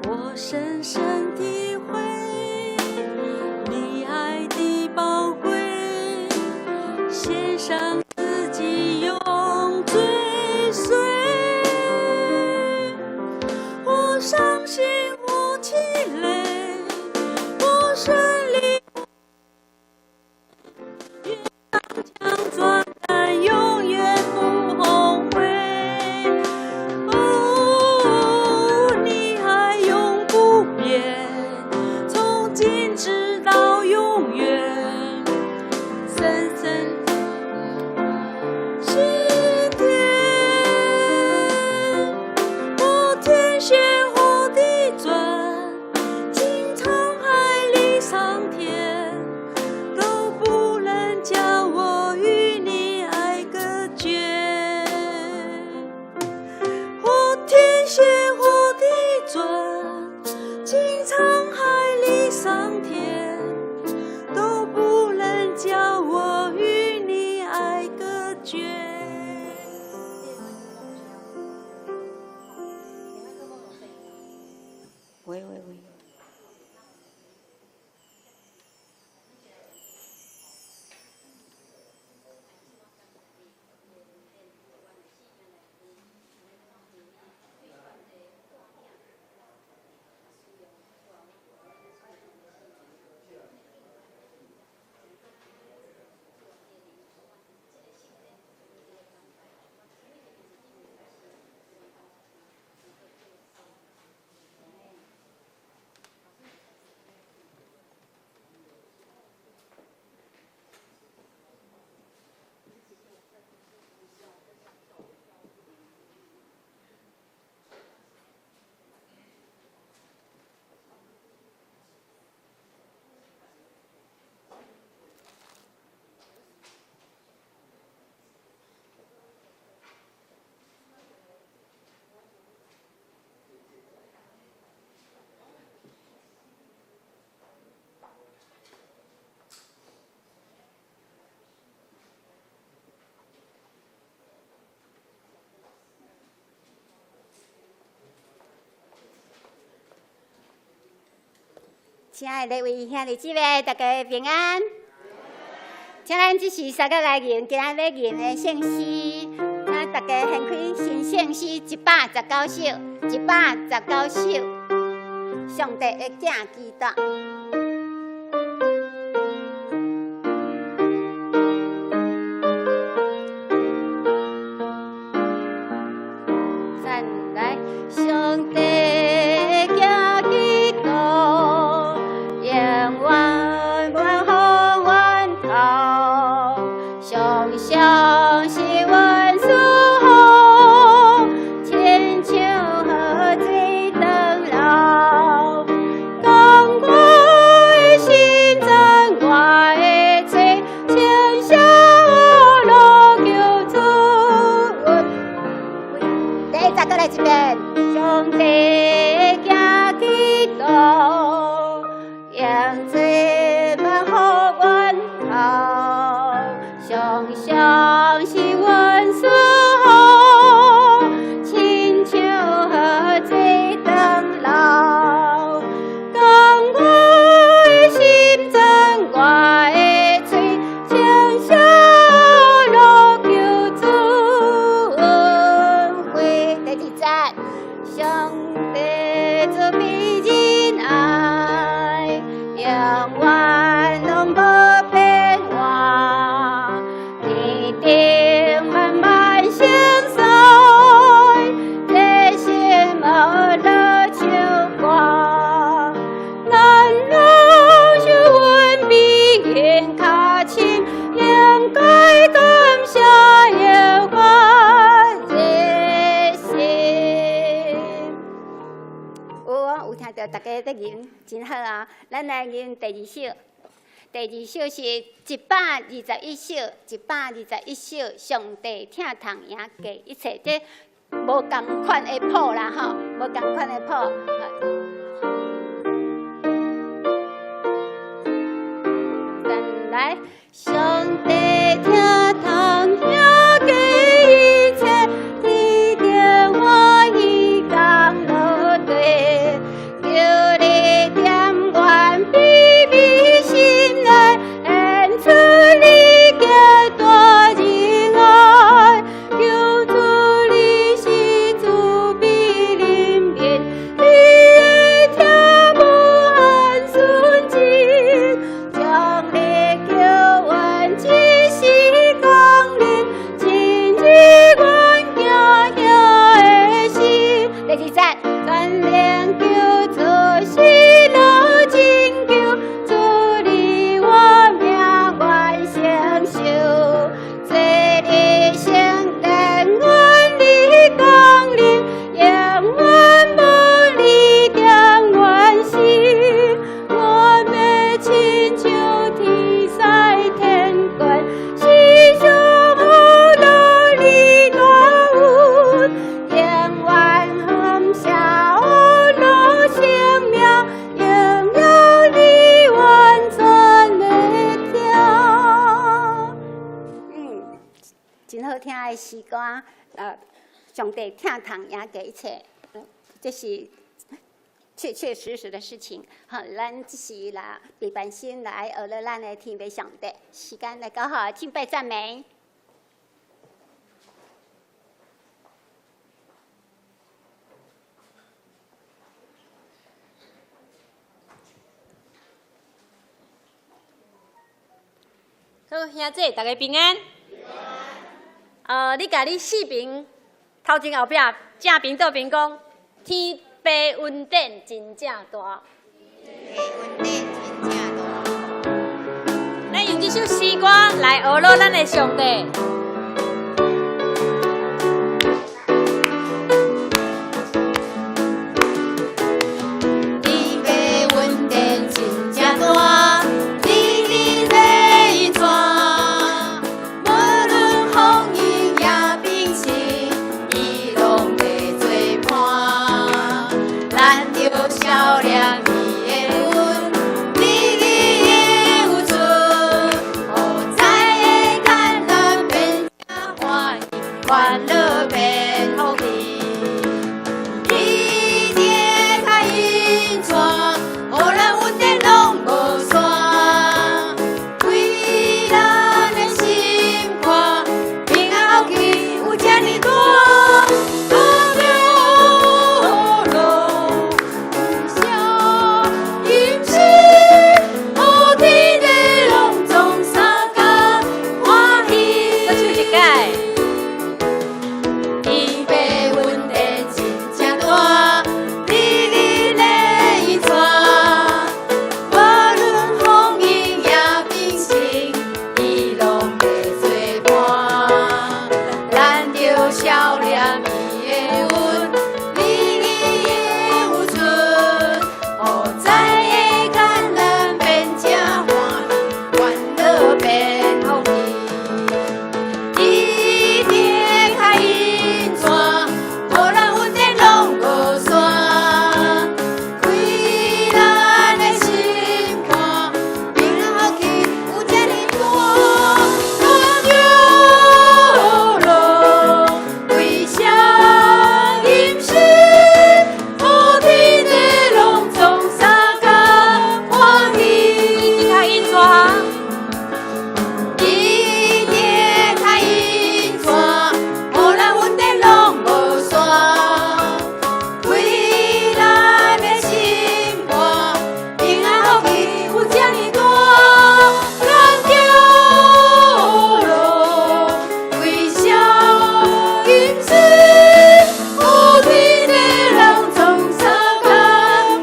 我深深體會你愛的寶貴，獻上自己永追隨。我傷心，我氣餒，我順利，越剛強壯膽，永遠不後悔。哦，你愛永不變，從今直到永遠，深深心甜。我天旋或地轉，經滄海裡桑田，都不能叫我與你愛隔絕。或天旋或地轉，經滄海裡桑田，都不能叫我與你愛隔絕。喂喂喂。親愛的各位兄弟姊妹，大家平安。請咱這是三個來吟，今仔欲吟的聖詩，請大家掀開新聖詩119首，119首，上帝的囝基督。再來，上帝的囝基督，永遠萬福源頭，常常是阮祝福，親像河水長流，講我的心腸，我的嘴，稱謝樂求主。第一節閣來一遍，上帝的囝基督，用做萬福源頭，常常是阮祝福，親像河水長流，講我的心腸，我的嘴，稱謝樂求主恩惠。第二節，上帝慈悲仁愛，永遠攏無變換，天頂萬萬星宿，這心無樂唱歌，咱攏受阮比緣較親，應該感謝耶和華熱心。有哦，有聽著大家咧吟，真好啊！咱來吟第二首，第二首是121首，121首，上帝疼痛贏過一切，這無仝款的譜啦吼，無仝款的譜。咱來，上帝疼痛贏過一切，天頂歡喜降落地，的詩歌，上帝疼痛贏過一切，這是確確實實的事情。好，咱這是來備辦心來學了咱的天父上帝，時間來交予敬拜讚美。好，兄姊，大家平安。你共你四邊頭前後壁正邊倒邊講，天父恩典真正大。天父恩典真正大。咱用這首詩歌來學樂咱的上帝。天父恩典真正大，日日咧引帶，無論風雨也平息，伊攏會做伴。咱著數念伊的恩，日日會有出，予知的艱難變成歡喜，煩惱變福氣。伊的跤引帶，予咱恩典攏無散，開咱的心肝，平安福氣有這呢大。咱著學樂，感謝吟詩，予天地攏總相共歡喜。閣唱一擺。天父恩典真正大，日日咧引帶，無論風雨也平息，伊攏會做伴。咱著數念伊的恩，日日會有出，予知的艱難變成歡喜，煩惱變福氣。伊的跤引帶，予咱恩典攏無散，開咱的心肝，平安福氣有這呢大。咱著學樂，歸聲吟詩，予天地攏總相共歡喜。伊的跤引帶，伊的跤引帶，予咱恩典攏無散，開咱的心肝，平安福氣有這呢大。咱著學樂，歸聲吟詩，予天地攏總相共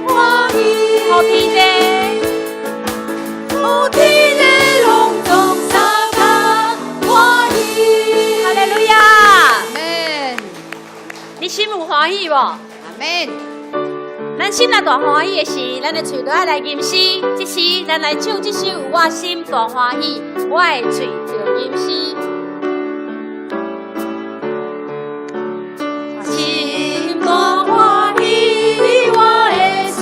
歡喜。予天地，予天地攏總相共歡喜。哈利路亞！阿門。你心有歡喜無？阿門。咱心若大歡喜的時，咱的喙就愛來吟詩。這時，咱來唱這首《我心大歡喜》，我的喙就吟詩。心大歡喜，我的喙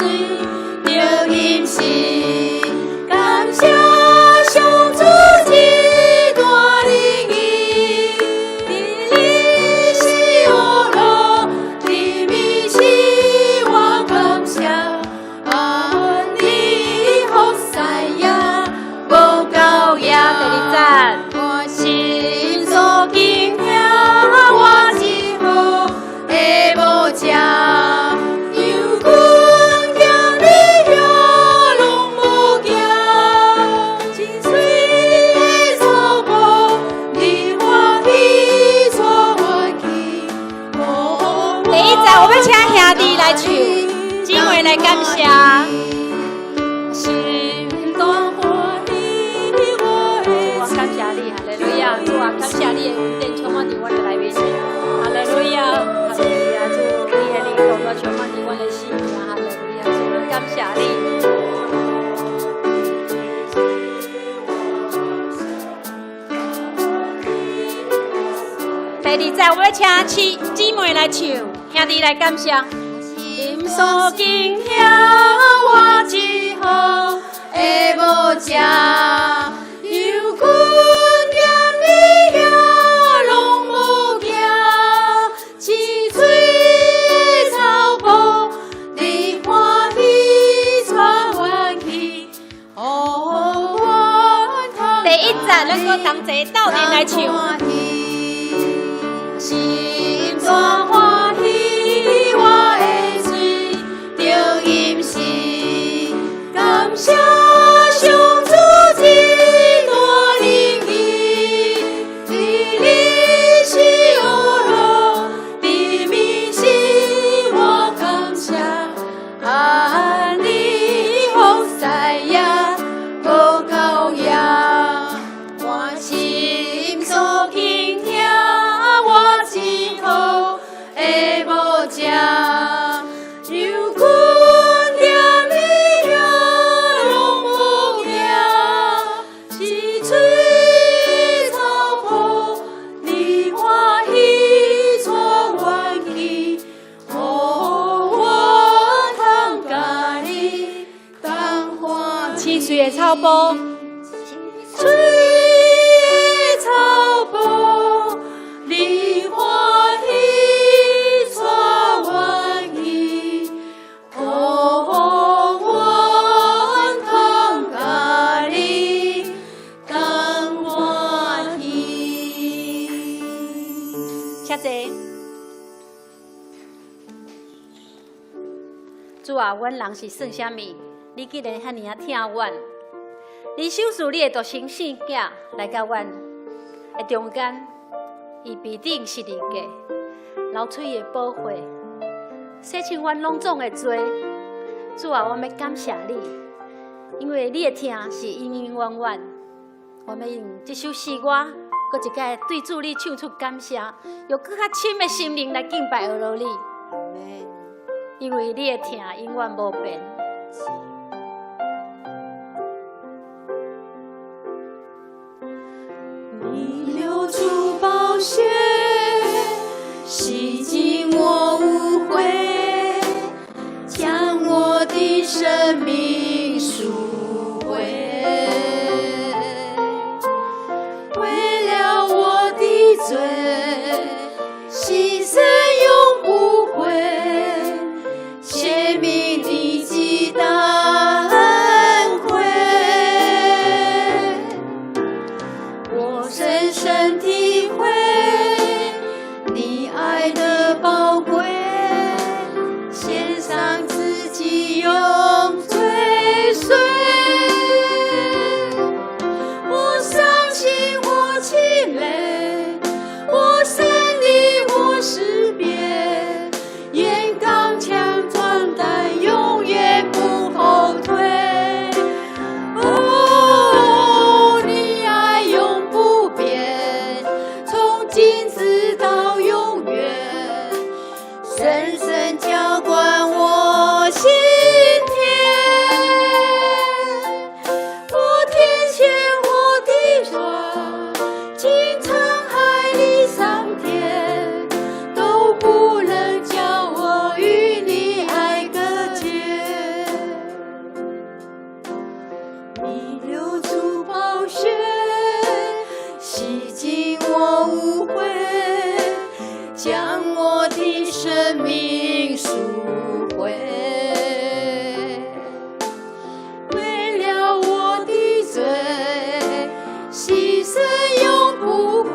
就吟詩，感謝上主這大仁義，日日是學樂，甜蜜是我感謝，按你服侍也無夠也。第二節。我心所敬聽，我一毫的無食，猶君行你遐攏無驚，真水的草埔，你歡喜帶我去。第一節，我欲請兄弟來唱，姊妹來感謝。心大歡喜，我的主啊，感謝你，哈利路亞！主啊，感謝你的恩典充滿佇阮的內面，哈利路亞，哈利路亞！主，你的靈動作充滿佇阮的生命，哈利路亞！主，咱感謝你。第二節，我欲請姊妹來唱，兄弟來感謝。心所敬聽，我一毫的無食，猶君行你遐攏無咱閣同齊鬥陣來唱。心怎歡喜，我的喙著吟詩，感謝上主這大仁義，伫日時烏落，伫暝時我感謝，按你服侍也無夠贏，我心所傾聽，我真好的無食，有困踮你遐攏無驚，青翠草坡，你歡喜帶阮去，予我通佮你同歡喜。青翠的草坡，翠草坡，你歡喜帶阮去，予阮通佮你同歡喜。請坐。主啊，阮人是算啥物？你竟然遐爾仔疼阮，你賞賜你的獨生聖子來到阮的中間，伊被釘十字架，流出伊的寶血，洗清阮攏總的罪。主啊，我欲感謝你，因為你的疼是永永遠遠。我欲用這首詩歌，閣一擺對主你唱出感謝，用閣較深的心靈來敬拜阿羅你，因為你的疼永遠無變。你流出寶血，洗淨我污穢，將我的生命贖回。為了我的罪，犧牲永不悔，顯明你極大恩惠。我深深體會你愛的寶貴，獻上自己永追隨。我傷心，我泣淚，我勝利，我識別，願剛強壯膽，永遠不後退。哦，你愛永不變，從今直到永遠，深深澆灌我心田。我天旋我地轉，經滄海裡桑田，都不能叫我與你愛隔絕。你流出寶血，洗淨我污穢，將我的生命贖回。為了我的罪，犧牲永不悔，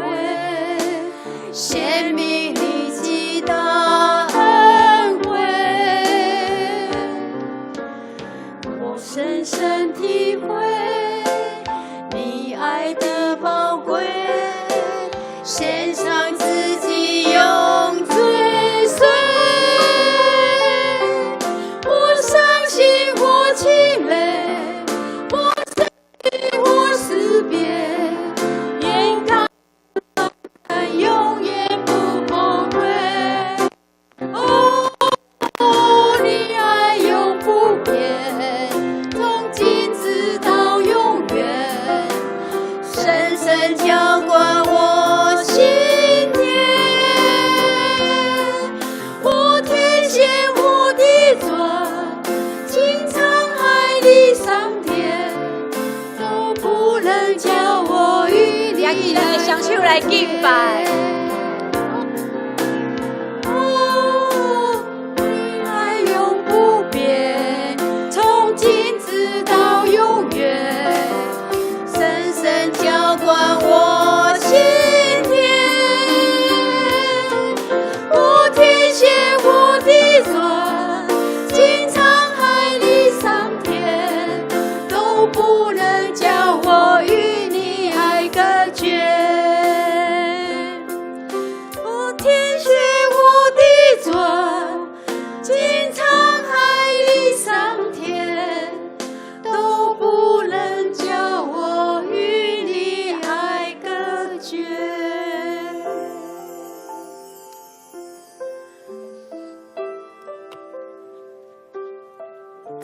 顯明你極大恩惠。我深深體會你愛的寶貴，獻上自己永追隨。我傷心，我泣淚，我勝利，我識別，願剛永遠不後退。哦，你愛永不變，從今直到永遠，深深澆灌我心田。我天旋我地轉，經滄海裡桑田，都不能叫我與你舉起咱的雙手來敬拜。哦，你愛永不變，從今直到永遠，深深澆灌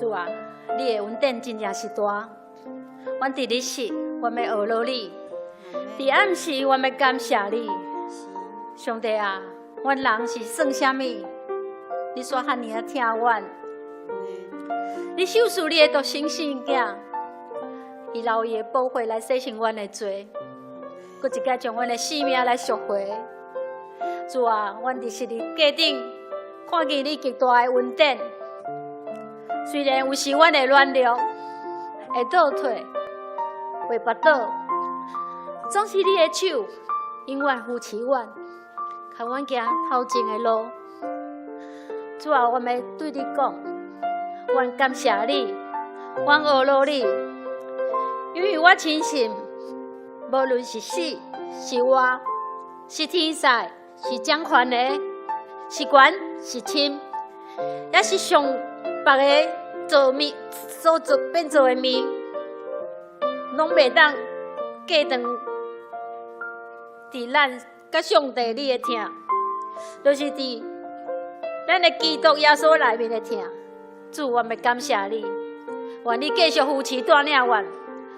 主啊，你的恩典真正是大。阮佇日時，阮欲呵咾你；佇暗時，阮欲感謝你。上帝啊，阮人是算啥物？你煞遐爾仔疼阮。你賞賜你的獨生子囝，伊流伊的寶血來洗淨阮的罪，閣一擺將阮的性命來贖回。主啊，阮佇十字架頂看見你極大的恩典。雖然有時阮會軟弱，會倒退，會跋倒，總是你的手永遠扶持阮，牽阮行頭前的路。主啊，我欲對你講，阮感謝你，阮呵咾你，因為我深信，無論是死是活，是天使，是掌權的，是懸是深，抑是上別个造物所做變做的物，攏袂當隔斷佇咱佮上帝你的疼，就是佇咱的基督耶穌內面的疼。主，我欲感謝你，願你繼續扶持帶領阮，予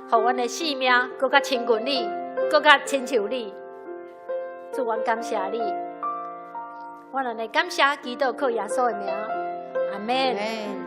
阮的性命閣較親近你，閣較親像你。主，阮感謝你，阮按呢感謝祈禱靠耶穌的名，阿們。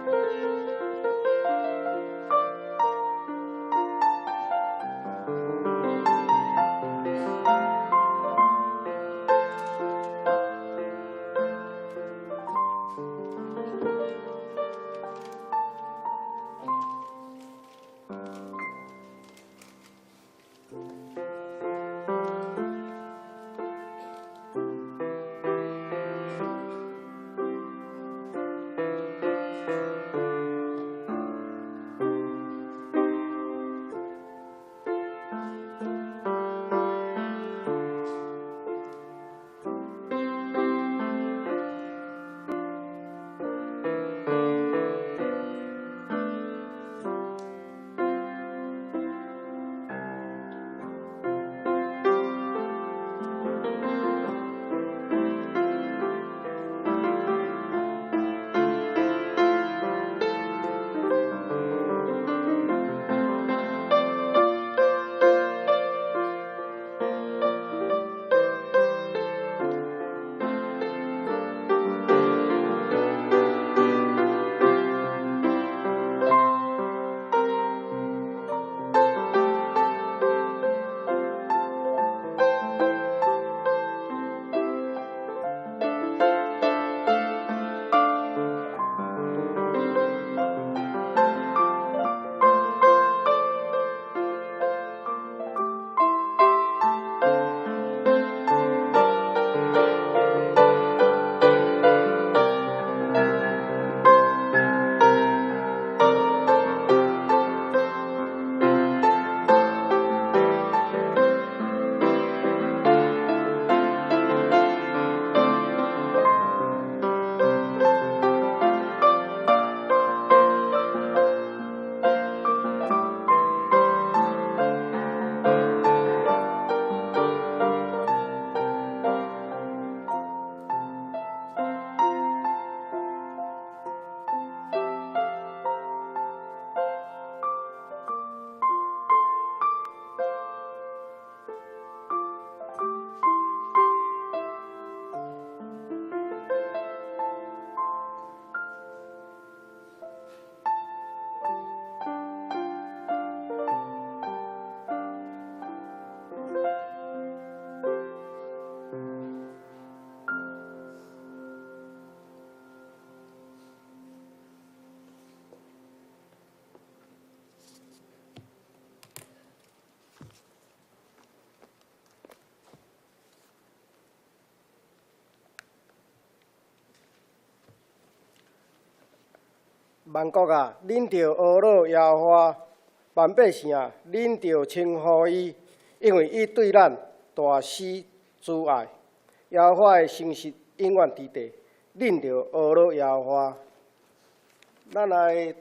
萬國啊，恁著呵咾耶和華；萬百姓啊，恁著稱呼伊，因為伊對咱大施慈愛。耶和華的誠實永遠佇地，恁著呵咾耶和華。咱來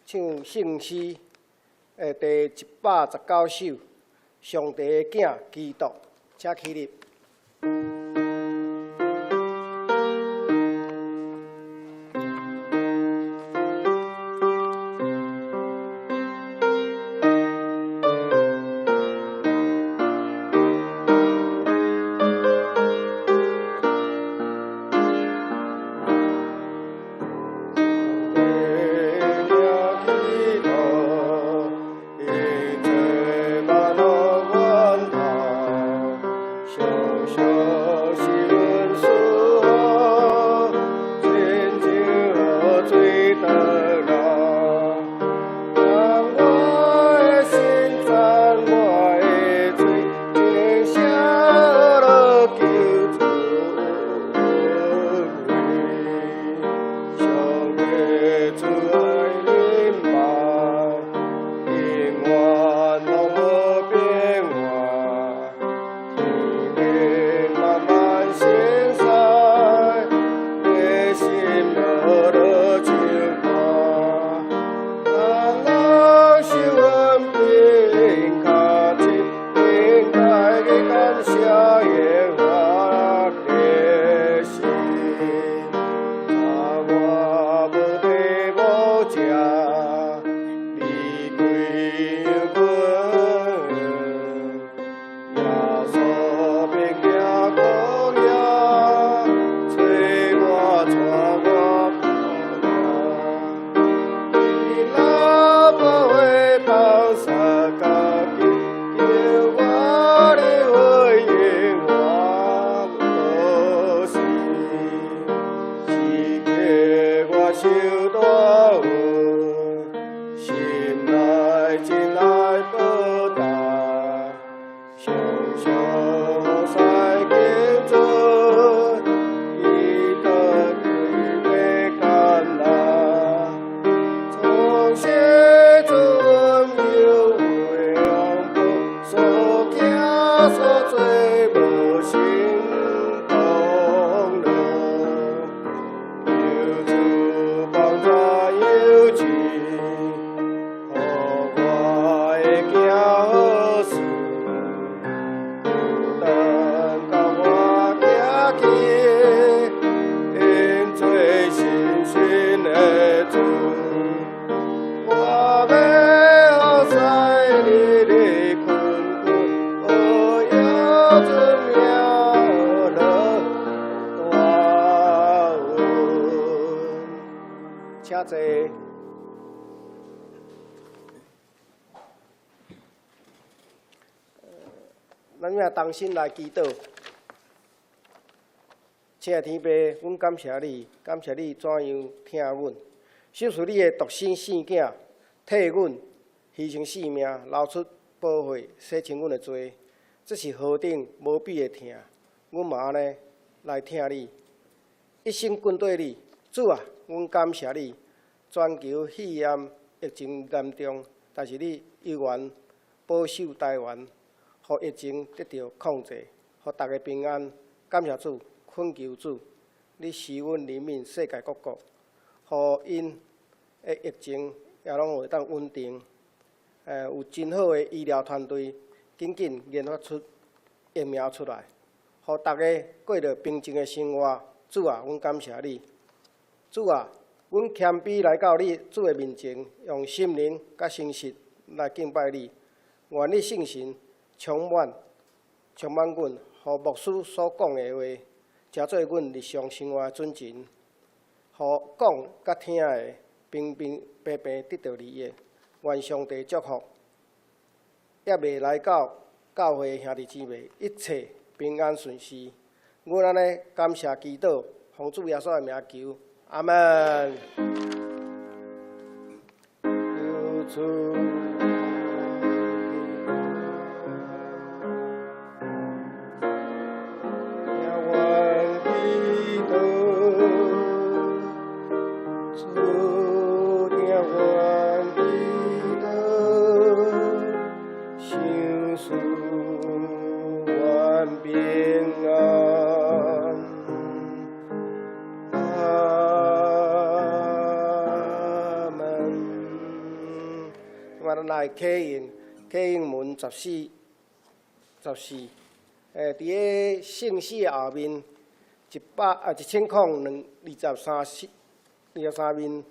唱聖詩的第119首《上帝的囝基督》，請起立。祈禱，一切煩惱源頭，常常是阮賜福，親像雨水倒落。當我的心讚我的嘴，稱謝樂求主恩惠，上帝慈愛憐憫，永遠攏無變換，天頂慢慢先生，你心樂樂唱歌。當人受阮病較深，應該去感謝耶和華的心。早我無地無食，離開羊群，耶穌變行曠野，催我帶我跑伊若無會放殺家己，叫我靈魂永遠無死。時刻我受大恩，心內真愛報答，常常予使經做，伊得救的艱難。從昔主有永不所行所做無成功勞，求主幫助有志，予我會行好事，苦等到我行去，因做信心的主。我欲予使日日困苦，學尊名樂大恩。請坐。咱也同心來祈禱。親愛的天父，阮感謝你，感謝你怎樣疼阮，賞賜你的獨生聖囝，替阮犧牲性命，流出寶血，洗清阮的罪。這是何等無比的疼！阮嘛按呢來疼你，一生跟綴你。主啊，阮感謝你。全球肺炎疫情嚴重，但是你依然保守台灣，予疫情得到控制，予大家平安。感謝主，懇求主，你施恩憐憫世界各國，予𪜶的疫情也攏會當穩定。有真好的醫療團隊，緊緊研發出疫苗出來，予大家過著平靜的生活。主啊，阮感謝你。主啊，阮謙卑來到你主的面前，用心靈佮誠實來敬拜你。願你聖神充滿充滿阮，予牧師所講的話，成做阮日常生活的準繩，予講佮聽的平平平平得著利益。願上帝祝福，猶未來到教會的兄弟姊妹，一切平安順遂。阮按呢感謝祈禱，奉主耶穌的名求，阿門。求主。聽阮祈禱，主聽阮祈禱，賞賜阮平安。阿門。我咱來啟應，啟應文14，14，佇個聖詩的後面，一百啊一千空兩二十三四二十三面，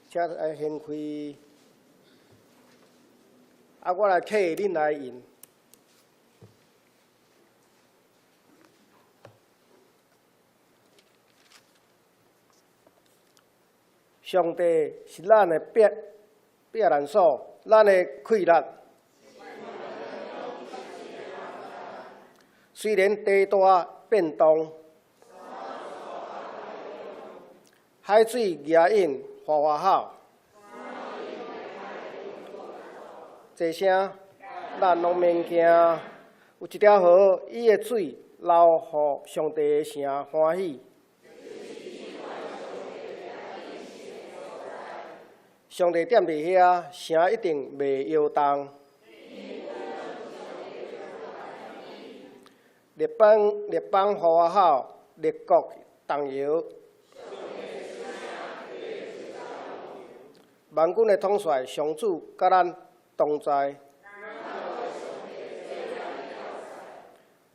請愛掀開。啊，我來啟，恁來應。上帝是咱的庇避難所，咱的氣力。雖然地大變動，海水夯湧嘩嘩吼，這聲咱攏免驚。有一條河，伊的水流予上帝的城歡喜。上帝踮佇遐，城一定袂搖動。列邦列邦嘩嘩吼，列國動搖。萬軍的統帥上主佮咱同在。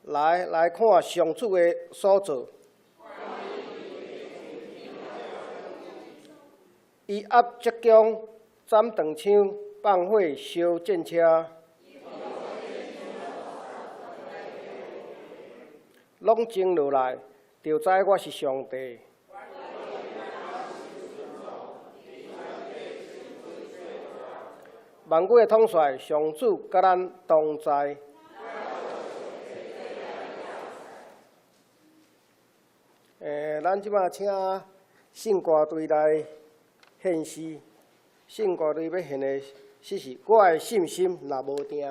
來來看上主的所做。伊壓石弓，斬長槍，放火燒戰車。攏靜落來，就知我是上帝。萬軍的統帥上主佮咱同在。咱這擺請聖歌隊來獻詩，聖歌隊欲獻的詩是《我的信心若無定》。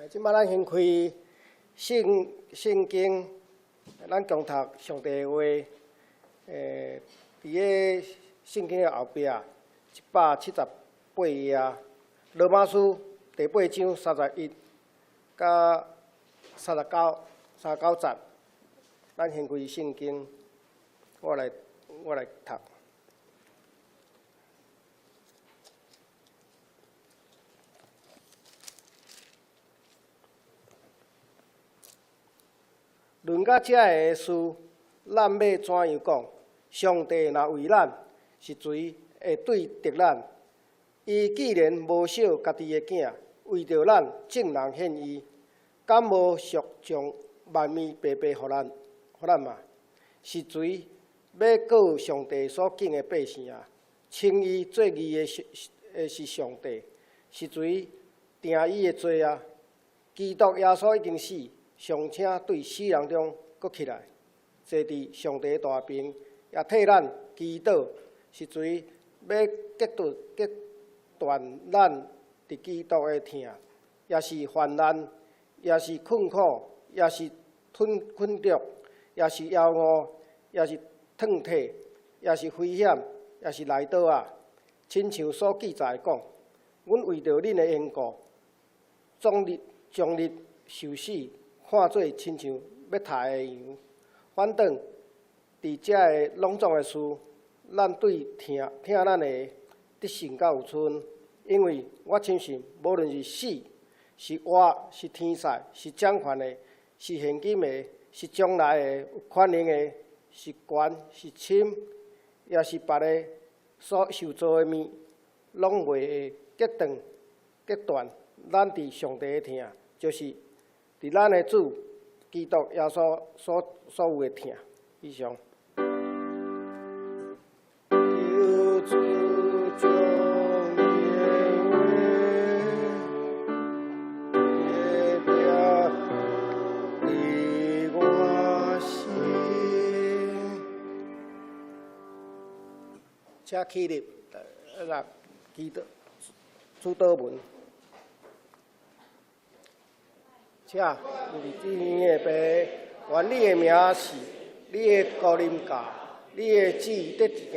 這擺咱先開聖聖經，咱共讀上帝的話。佇個聖經的後壁178頁，羅馬書第八章31佮39節，咱先開聖經，我來讀。論到這个事，咱欲怎樣講？上帝若為咱，是誰會對敵咱？伊既然無惜家己的囝，為著咱眾人獻伊，敢無惜將萬物白白予咱，予咱嗎？是誰欲告上帝所揀的百姓啊？稱伊做義的是上帝，是誰定伊的罪啊？基督耶穌已經死，尚且對死人中閣起來，坐佇上帝大爿，也替咱祈禱。是誰欲隔斷隔斷咱佇基督的疼？抑是患難，抑是困苦，抑是困困著，抑是枵餓，抑是褪體，抑是危險，抑是來刀啊！親像所記載講，阮為著恁的緣故，終日終日受死，看做親像欲刣的羊。反轉佇遮个攏總的事，咱對疼疼咱的得勝甲有賰，因為我深信，無論是死是活，是天使，是掌權的，是現今的，是將來的，有權能的，是懸是深，抑是別个所受造的物，攏袂會隔斷隔斷咱佇上帝的疼，就是佇咱的主基督耶穌所所有的疼。以上。求主將你的話寫佇我心。請起立，來祈禱主禱文。請有佇天的父，願你的名聖，你的國臨到，你的旨意得行，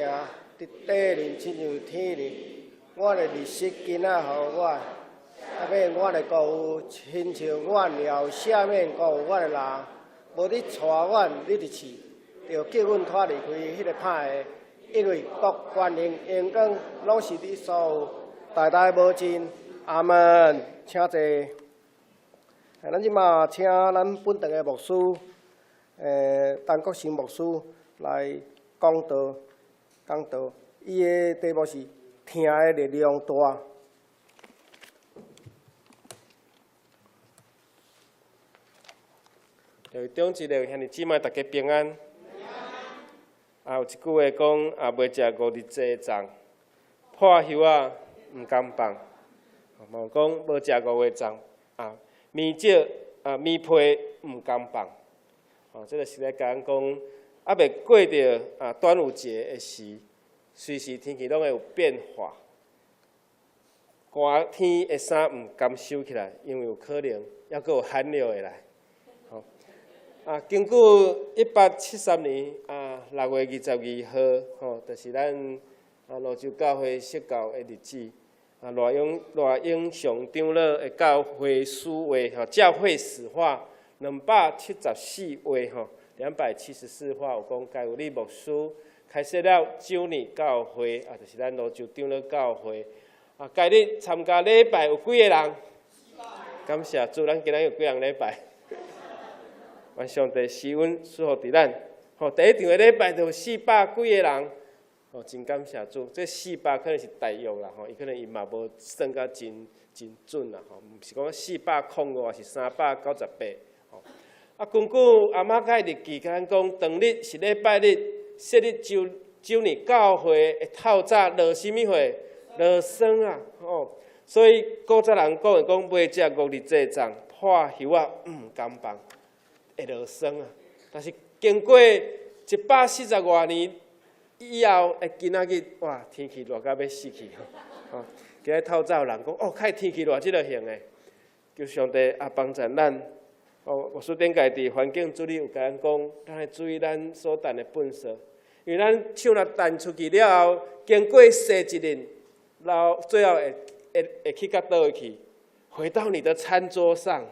佇地面親像天裡。阮的日食今仔予阮，赦免阮的過誤，親像阮也有赦免過誤阮的人。無你帶阮入去試，著救阮脫離開彼个歹的，因為國權能榮光攏是你所有，代代無盡。阿門。請坐。咱這馬請咱本堂的牧師，陳國成牧師來講道，講道。伊的題目是疼的力量大。各位長執的兄弟姊妹，大家平安。啊，有一句話講，啊，袂食五日濟粽，破桕仔毋甘放。嘛有講無食五月粽，啊，麵少啊，麵皮毋甘放。哦，這个是咧共咱講，猶未過著啊端午節的時，隨時天氣攏會有變化。寒天的衫毋甘收起來，因為有可能猶閣有寒流會來。吼，啊，根據173年啊6月22號，吼，就是咱啊蘆洲教會釋教的日子。啊，賴永賴永祥長老的教會史話，吼，教會史話274話，吼，274話有講，該有利牧師開設了九年教會，啊，就是咱蘆洲長老教會。啊，今日參加禮拜有幾个人？感謝主，咱今仔日有幾人禮拜？願上帝施恩賜福佇咱。吼，第一場的禮拜就有400幾个人。哦，真感謝主，這400可能是大約啦，吼，伊可能伊嘛無算甲真真準啦，吼，毋是講405，是398，吼。啊，根據阿瑪蓋日記，共咱講，當日是禮拜日，設立周周年教會的透早落啥物貨？落霜啊，吼。所以古早人講的講，袂食五日濟粽，破桕仔毋甘放，會落霜啊。但是經過140外年以後，會今仔日哇，天氣熱甲欲死去吼！吼，今日透早有人講，哦，較天氣熱這个型的，求上帝啊幫助咱。哦，牧師頂屆佇環境主日有共咱講，咱愛注意咱所擲的糞埽，因為咱手若擲出去了後，經過洗一輪，然後最後會會會去到佗位去，回到你的餐桌上。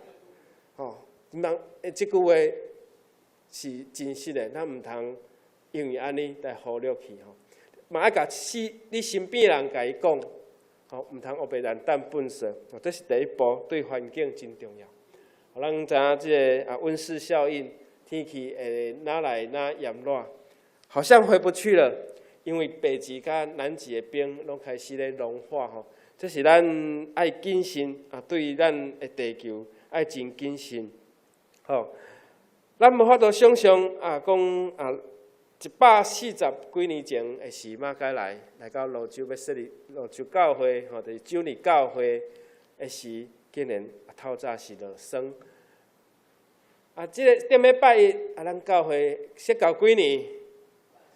吼，毋通，這句話是真實的，咱毋通。因為按呢來忽略去吼，嘛愛共你身邊人共伊講，吼，毋通烏白亂擲糞埽，這是第一步，對環境真重要。咱知影這个啊溫室效應，天氣會愈來愈炎熱，好像回不去了。因為北極佮南極的冰攏開始咧融化吼，這是咱愛謹慎啊，對咱的地球愛真謹慎吼。咱無法度想像啊，講啊，140幾年前的時，馬偕來來到蘆洲欲設立蘆洲教會吼，就是主日教會的時，竟然透早是落霜。啊，這个踮禮拜一啊，咱教會設教幾年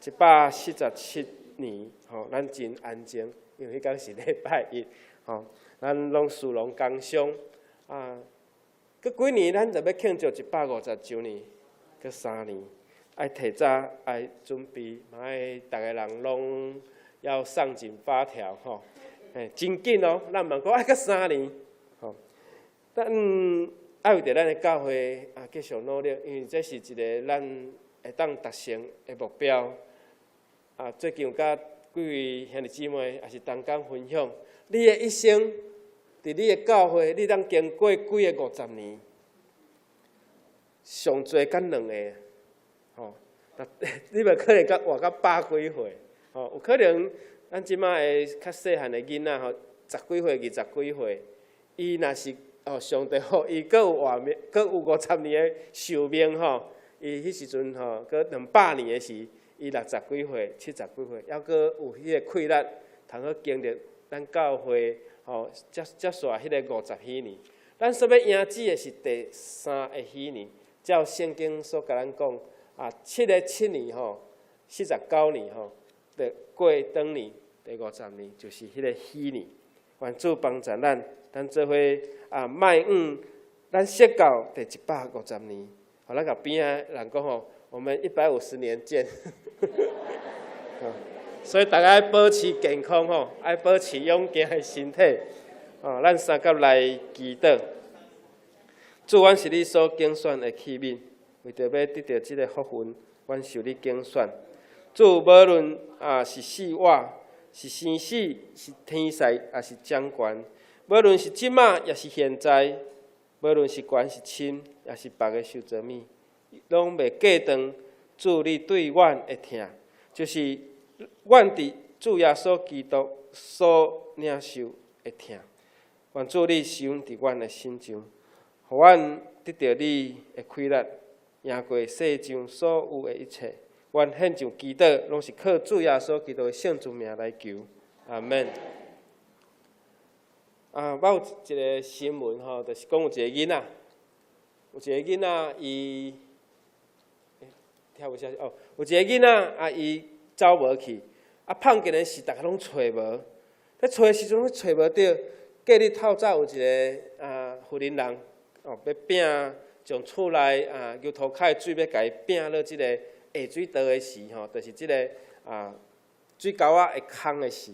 ？147年，吼，咱真安靜，因為彼工是禮拜一，吼，咱攏事農工商啊。閣幾年，咱就欲慶祝150週年，閣3年，愛提早愛準備，嘛愛逐个人攏要上緊發條，吼，欸，真緊哦，咱毋通講愛閣三年，吼，咱愛為著咱的教會啊繼續努力，因為這是一个咱會當達成的目標。啊，最近有佮幾位兄弟姊妹也是同工分享，你的一生，佇你的教會，你當經過幾个五十年，上濟敢兩个，吼，你袂可能佮活到百幾歲，吼，有可能咱這馬的較細漢的囡仔吼，十幾歲、二十幾歲，伊若是哦，上帝予伊閣有活命，閣有五十年的壽命吼，伊彼時陣吼，閣200年的時，伊六十幾歲、七十幾歲，猶閣有彼个氣力，通好經歷咱教會吼，接接續彼个五十禧年。咱所欲迎接的是第三个禧年，照聖經所共咱講啊，七个七年吼，49年吼，就過轉年，第五十年就是彼个禧年。願主幫助咱，咱做伙啊，邁向咱設教第150年。予咱共邊仔人講吼，我們150年見。所以逐家愛保持健康吼，愛保持勇健的身體。哦，咱相佮來祈禱。主，阮是你所揀選的器皿，為著欲得著這个福分，阮受你揀選。主，無論啊是死活，是生死，是天使，抑是掌權，無論是這馬，抑是現在，無論是懸是深，抑是別个受造物，攏袂隔斷主你對阮的疼，就是阮佇主耶穌基督所領受的疼。願主你施恩佇阮的身上，予阮得著你的氣力，贏過世上所有的一切。阮獻上祈禱，攏是靠主耶穌基督的聖尊名來求。阿門。啊，我有一个新聞吼，就是講有一个囡仔，有一个囡仔伊，聽無消息哦，有一个囡仔啊，伊走無去，啊，放電的時，逐个攏揣無，咧揣的時陣攏揣無著。隔日透早有一个啊婦人人哦，欲摒將厝內啊牛塗跤的水欲共伊摒落這个下水道的時吼，就是這个啊水溝仔會空的時，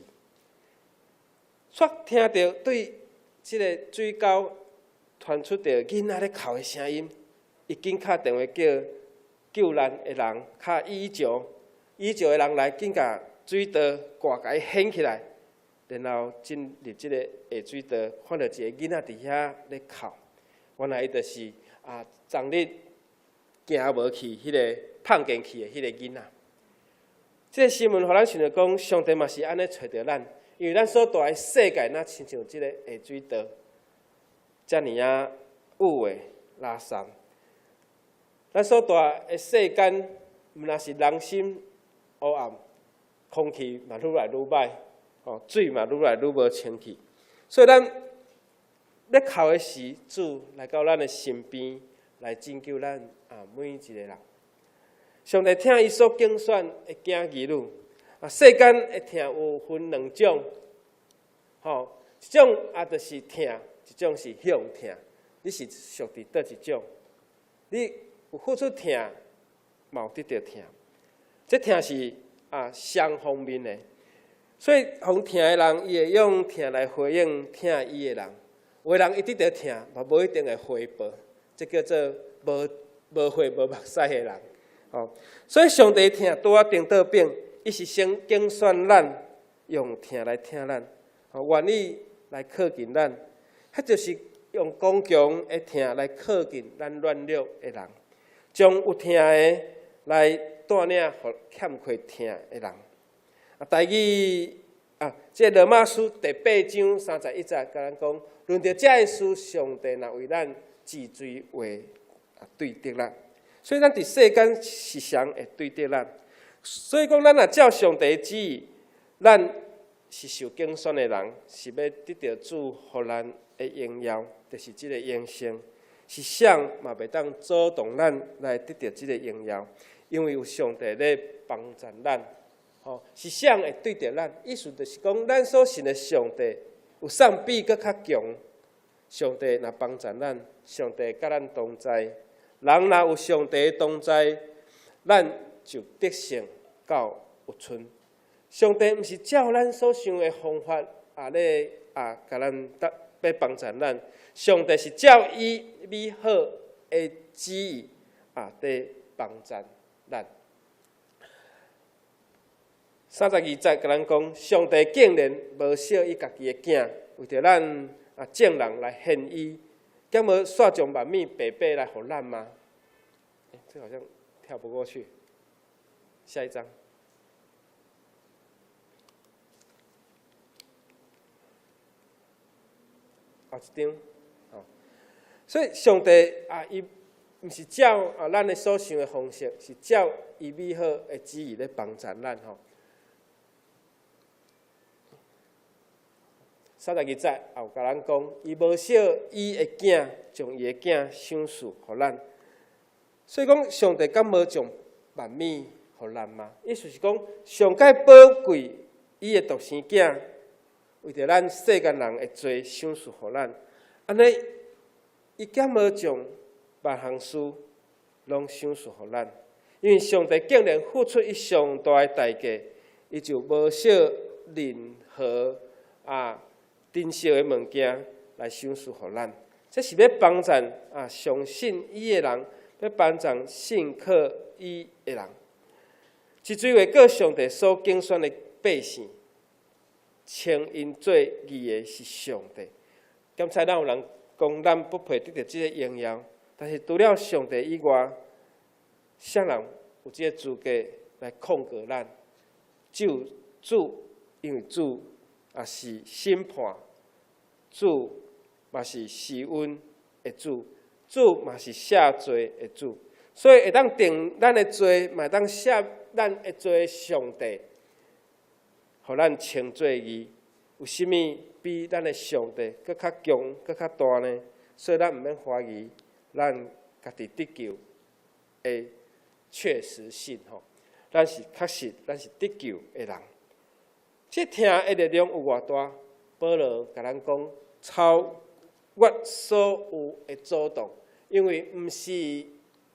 煞聽著對這个水溝傳出著囡仔咧哭的聲音，伊緊敲電話叫救難的人，敲119，119的人來緊共水道蓋共伊掀起來。然後進入這个下水道，看著一个囡仔佇遐咧哭，原來伊就是啊，昨日行無去彼个放電去的彼个囡仔。這个新聞予咱想著講，上帝嘛是按呢揣著咱，因為咱所蹛的世界，若親像這个下水道，遮爾仔污穢垃圾。咱所蹛的世間，毋但是人心黑暗，空氣嘛愈來愈歹。哦，水嘛愈來愈無清氣，所以咱咧哭的時，主來到咱的身邊來拯救咱啊每一个人。上帝疼伊所揀選的囝兒女，啊，世間的疼有分兩種，吼，一種啊就是疼，一種是向疼。你是屬佇佗一種？你有付出疼，嘛有得著疼。這疼是啊雙方面的。所以，予疼的人，伊會用疼來回應疼伊的人。有的人伊得著疼，嘛無一定會回報，這叫做無無血無目屎的人。哦，所以上帝疼拄仔顛倒反，伊是先揀選咱，用疼來疼咱，哦，願意來靠近咱，彼就是用剛強的疼來靠近咱軟弱的人，將有疼的來帶領予欠缺疼的人。啊，台語啊，這個羅馬書第八章三十一節，共咱講，論著這个事，上帝若為咱治罪話啊對得咱，所以咱佇世間時常會對得咱。所以講，咱若照上帝旨意，咱是受揀選的人，是欲得著主予咱的榮耀，就是這个永生。是啥嘛袂當阻擋咱來得著這个榮耀，因為有上帝咧幫助咱。吼，是啥會對著咱？意思就是講，咱所信的上帝有啥比閣較強？上帝若幫助咱，上帝佮咱同在。人若有上帝同在，咱就得勝到有賰。上帝毋是照咱所想的方法啊咧啊，共咱得欲幫助咱。上帝是照伊美好的旨意啊，佇幫助咱。三十二節共咱講，上帝竟然無惜伊家己的囝，為著咱啊眾人來獻伊，敢無煞將萬物白白來予咱嗎？欸，這好像跳不過去。下一張。後一張，吼。所以上帝啊，伊毋是照啊咱的所想的方式，是照伊美好的旨意咧幫助咱吼。三十二節也有共咱講，伊無惜伊的囝，將伊的囝賞賜予咱。所以講，上帝敢無將萬物予咱嗎？意思是講，上蓋寶貴伊的獨生囝，為著咱世間人的罪賞賜予咱。按呢，伊敢無將萬項事攏賞賜予咱？因為上帝竟然付出伊上大的代價，伊就無惜任何啊珍惜的物件來賞賜予咱。這是欲幫助啊相信伊的人，欲幫助信靠伊的人。這罪話閣上帝所揀選的百姓，稱𪜶做義的是上帝。敢猜哪有人講咱不配得著這個榮耀？但是除了上帝以外，啥人有這個資格來控告咱？只有主，因為主也是審判，主嘛是施恩的主，主嘛是赦罪的主，所以會當定咱的罪，嘛會當赦咱的罪的上帝，予咱稱做義。有啥物比咱的上帝閣較強、閣較大呢？所以咱毋免懷疑，咱家己得救的確實性吼。咱是確實，咱是得救的人。這疼的力量有偌大？保羅共咱講，超越所有的阻擋，因為毋是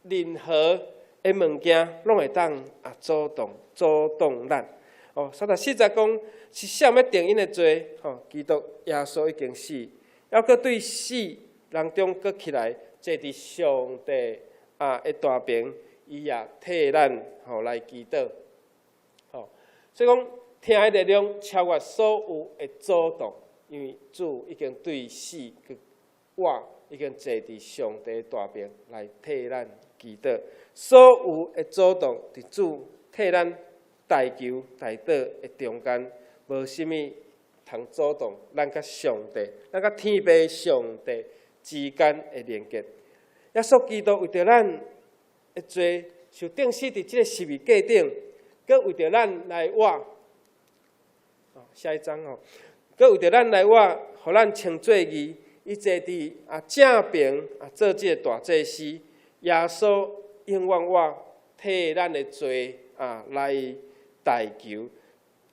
任何的物件攏會當啊阻擋阻擋咱。哦，三十四節講是啥欲定𪜶的罪？吼，基督耶穌已經死，猶閣對死人中閣起來，坐佇上帝啊的大爿，伊也替咱吼來祈禱。吼，所以講疼的力量超越所有的阻擋，因為主已經對死閣活，已經坐佇上帝大爿來替咱祈禱。所有的阻擋，佇主替咱代求代禱的中間，無啥物通阻擋咱佮上帝、咱佮天父上帝之間的連結。耶穌基督為著咱的罪受釘死佇這个十字架頂，閣為著咱來活。下一張哦，閣為著咱來活，予咱稱做義。伊坐佇啊正爿啊做這个大祭司。耶穌永遠活，替咱的罪啊來代求，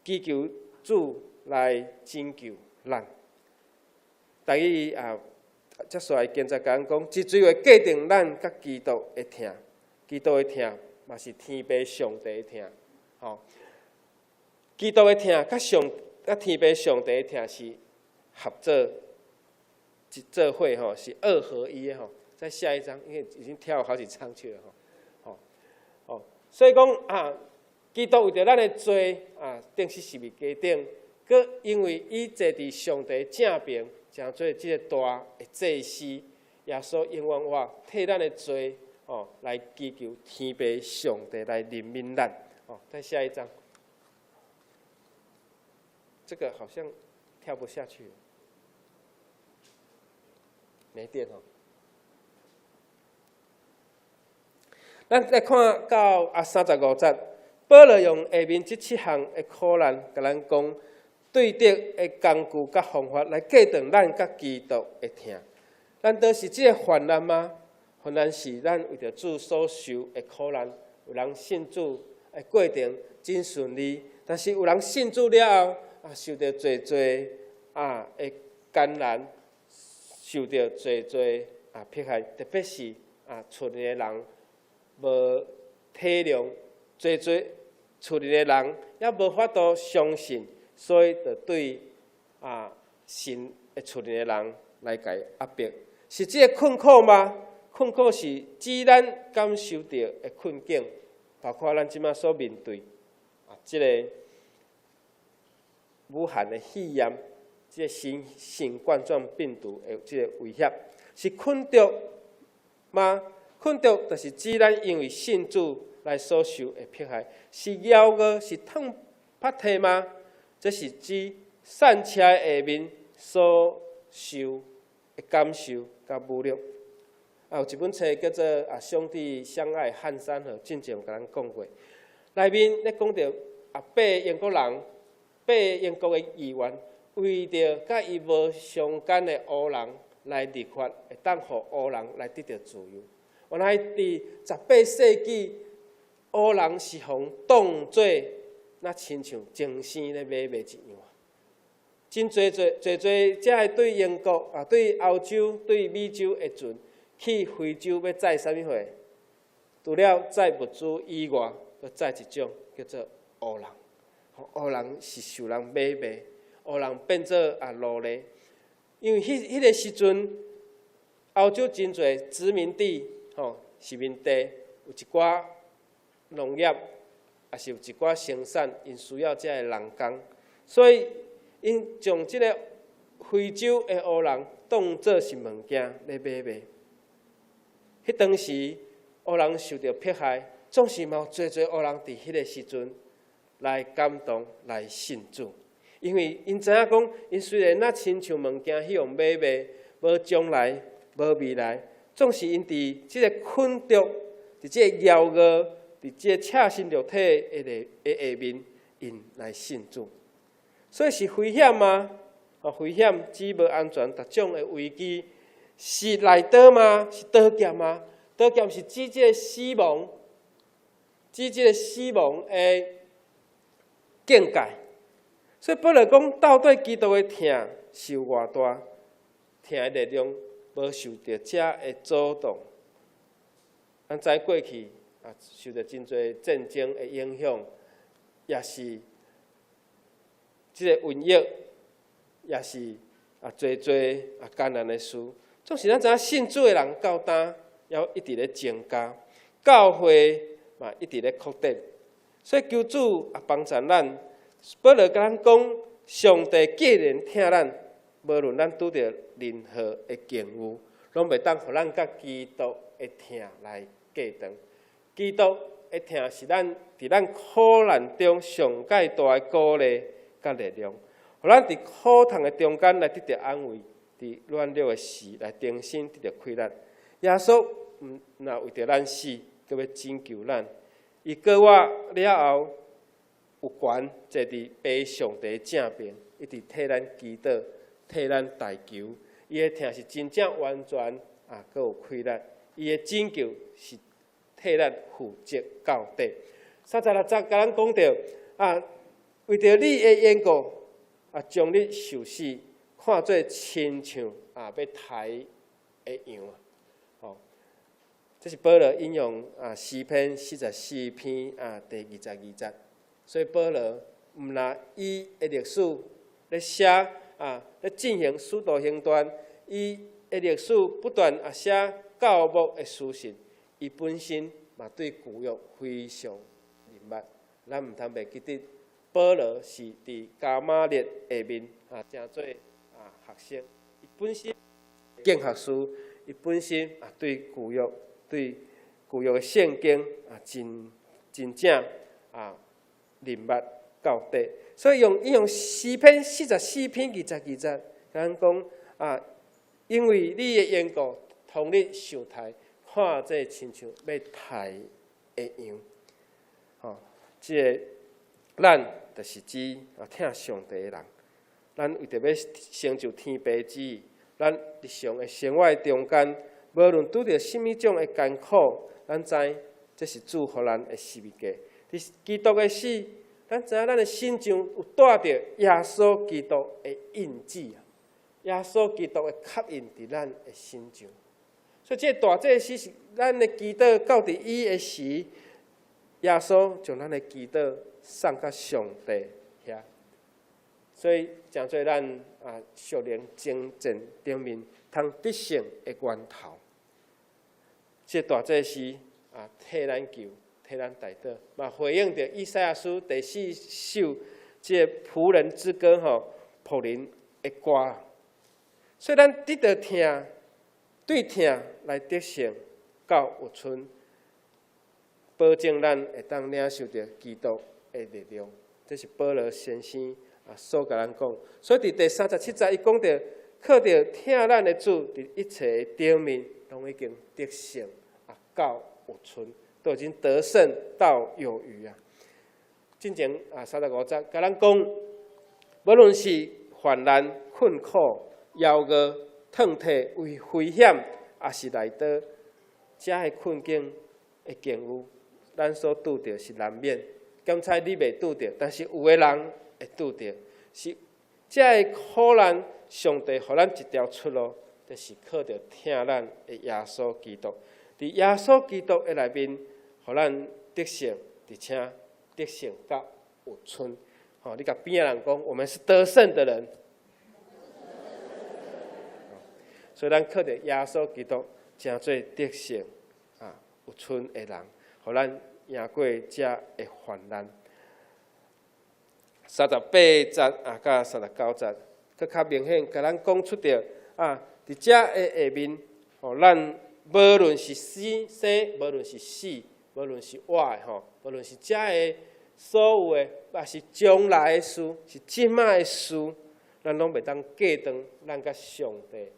祈求主來拯救咱。台語啊，接下來經節共咱講，這罪會決定咱佮基督的疼，基督的疼嘛是天父上帝的疼，吼。基督的疼佮上佮天父上帝的疼是合做一做伙吼，是二合一的吼。再下一張，因為已經跳好幾張去了吼，吼吼，所以講啊，基督為著咱的罪啊，釘死十字架頂，閣因為伊坐佇上帝正爿，成做這个大的祭司，耶穌永遠活替咱的罪哦，來祈求天父上帝來憐憫咱。哦，再下一張。這個好像跳不下去，沒電哦。咱來看到35節，保羅用下面這七項的苦難，共咱講對敵的工具佮方法來隔斷咱佮基督的疼。難道是這個患難嗎？患難是咱為著主所受的苦難。有人信主的過程真順利，但是有人信主了後，受著濟濟的艱難，受著濟濟迫害，特別是厝內的人無體諒，濟濟厝內的人也無法度相信，所以就對信的厝內的人來共壓迫，是這个困苦嗎？困苦是指咱感受著的困境，包括咱這馬所面對這个武漢的肺炎，這个新型冠狀病毒的這个威脅，是困著嗎？困著就是指咱因為信主來所受的迫害，是枵餓，是淌鼻涕嗎？這是指散車下面所受的感受佮侮辱。有一本冊叫做《兄弟相愛漢山河》，進前有共咱講過。內面咧講著八个英國人，八個英國的議員，為著佮伊無相仝的烏人來立法，會當予烏人來得著自由。原來佇18世紀，烏人是予當做若親像精生咧買賣一樣。真濟濟濟濟，才會對英國對歐洲、對美洲的船去非洲欲載啥物貨？除了載物資以外，閣載一種叫做烏人。烏人是受人買賣，烏人變做奴隸。因為彼彼个時陣，歐洲真濟殖民地，殖民地有一寡農業，抑是有一寡生產，𪜶需要這个人工，所以𪜶將這个非洲的烏人當做是物件咧買賣。彼當時烏人受著迫害，總是嘛有濟濟烏人佇彼个時陣來感動、來信主，因為𪜶知影講，𪜶雖然若親像物件彼予買賣，無將來、無未來，總是𪜶佇這个困著、佇這个枵餓、佇這个赤身露體的下面，𪜶來信主。所以是危險嗎？危險指無安全，逐種的危機。是內刀嗎？是刀劍嗎？刀劍是指這个死亡，指這个死亡的境界。所以保羅講，到底基督的疼是有偌大？疼的力量無受著這的阻擋。咱知過去受著真濟戰爭的影響，也是這个瘟疫，也是濟濟艱難的事。總是咱知影信主的人到今猶一直咧增加，教會嘛一直咧擴展，所以求主幫助咱。保羅共咱講，上帝既然疼咱，無論咱拄著任何的境遇，攏袂當予咱佮基督的疼來隔斷。基督的疼是咱佇咱苦難中上蓋大的鼓勵佮力量，予咱佇苦痛的中間來得著安慰。佇軟弱的時來重新得著氣力。耶穌毋若為著咱死，閣欲拯救咱。伊過活了後，有權坐佇父上帝正爿，一直替咱祈禱，替咱代求。伊的疼是真正完全閣有氣力。伊的拯救是替咱負責到底。36節共咱講著為著你的緣故終日受死，看做親像欲刣的羊啊！這是保羅引用詩篇44篇第22節，所以保羅毋若以的歷史咧寫咧進行使徒行傳，伊的歷史不斷寫教牧的書信，伊本身嘛對舊約非常認捌。咱毋通袂記得，保羅是佇迦瑪列下面成做學生，伊本身經學士，伊本身對舊約、對舊約的聖經真真正認捌到底。所以伊用詩篇44篇22節，共咱講啊，因為你的緣故，終日受刣，看做親像欲刣的羊。吼，這个咱就是指啊，疼上帝的人。咱為著欲成就天父旨意，咱日常的生活中間，無論拄著啥物種的艱苦，咱知這是主予咱的十字架。佇基督的死，咱知影咱的身上有帶著耶穌基督的印記啊！耶穌基督的刻印佇咱的身上。所以，這个大祭司是咱的祈禱到佇伊的時，耶穌將咱的祈禱送到上帝遐。所以，成做咱啊屬靈征戰頂面通得勝的源頭。這個大祭司啊，替咱求，替咱代禱，嘛回應著以賽亞書第四首這個僕人之歌吼，僕人的歌。所以，咱得著疼，對疼來得勝到有賰，保證咱會當領受著基督的力量。這是保羅先生啊所共咱講。所以，佇第37節，伊講著靠著疼咱的主，佇一切的頂面，攏已經得勝啊，到有賰，都已經得勝到有餘啊。進前啊，35節，共咱講，無論是患難、困苦、枵餓、褪退、危險，抑是來刀，這个困境的境遇，咱所拄著是難免。敢猜你袂拄著，但是有的人會拄著，是這个苦難，上帝予咱一條出路，就是靠著疼咱的耶穌基督。佇耶穌基督的內面，予咱得勝，而且得勝到有賰。吼，你共邊仔人講，我們是得勝的人。所以咱靠著耶穌基督，成做得勝啊有賰的人，予咱贏過這个患難。38節啊，佮39節，閣較明顯，共咱講出著啊，佇這个下面，吼，咱無論是死生，無論是死，無論是活的吼，無論是這个所有的，抑是將來的事，是這擺的事，咱攏袂當隔斷咱佮上帝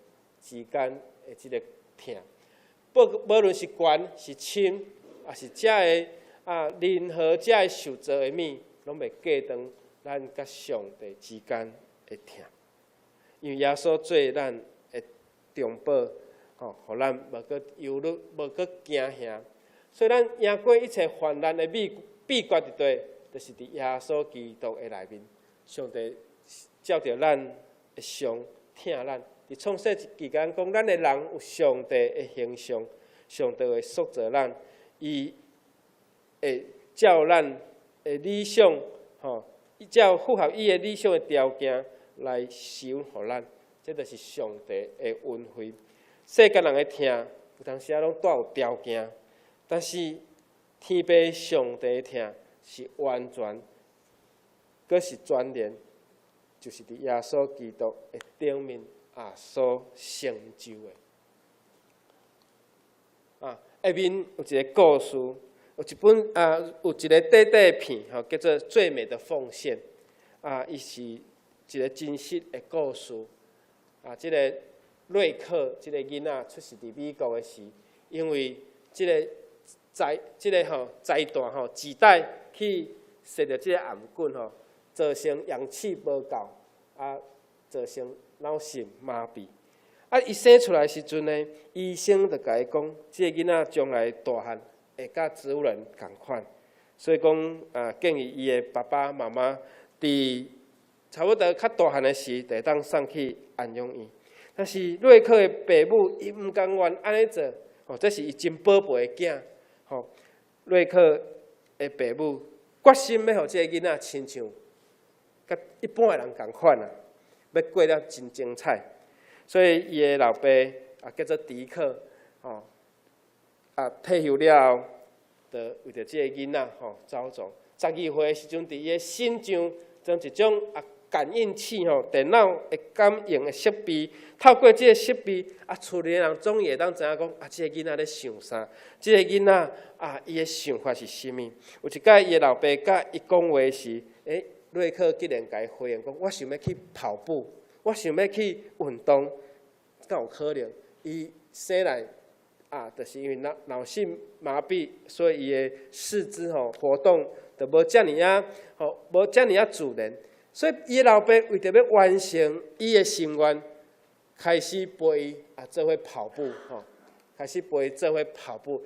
之間的這个疼。無論是懸是深，抑是這个啊，任何這个受造的物，攏袂隔斷咱佮上帝之間的疼。因為耶穌做咱的中保，吼，予咱無閣憂慮，無閣驚嚇。所以咱贏過一切患難的秘訣佇佗，就是佇耶穌基督的內面。上帝照著咱的像疼咱。佇創世記共咱講，咱的人有上帝的形象，上帝會塑造咱，伊會照咱的理想，吼，照符合伊的理想的條件來施予咱，這就是上帝的恩惠。世間人的疼，有當時仔攏帶有條件，但是天父上帝的疼是完全，閣是全然，就是佇耶穌基督的頂面啊所成就的。啊，下面有一个故事，有一本啊，有一个短短的片，吼，叫做《最美的奉獻》。啊，伊是一个真實的故事。啊，這个瑞克這个囡仔出世佇美國的時，因為這个災，這个吼災彈吼臍帶去射著這个頷頸吼，造成氧氣無夠，啊，造成腦性麻痹。啊，伊生出來時陣呢，醫生就共伊講，這个囡仔將來大漢會佮植物人仝款，所以講啊，建議伊的爸爸媽媽佇差不多較大漢的時，就會當送去安養院。但是瑞克的爸母伊毋甘願按呢做，吼，這是伊真寶貝的囝，吼。瑞克的爸母決心欲予這個囡仔親像佮一般的人仝款啊，欲過了真精彩。所以伊的老爸啊叫做迪克，吼，啊退休了後，就為著這個囡仔吼走傱。12歲的時陣，佇伊的身上裝一種啊感應器吼，電腦的感應的設備，透過這个設備，啊，厝裡的人總會當知影講，啊，這个囡仔咧想啥？這个囡仔啊，伊的想法是啥物？有一擺，伊的老爸佮伊講話時，欸，瑞克竟然共伊回應講：我想欲去跑步，我想欲去運動，敢有可能？伊生來啊，就是因為腦性麻痹，所以伊的四肢吼活動就無遮爾仔吼，無遮爾仔自然。所以伊的老爸為著欲完成伊的心願，開始陪伊啊做伙跑步吼，開始陪伊做伙跑步，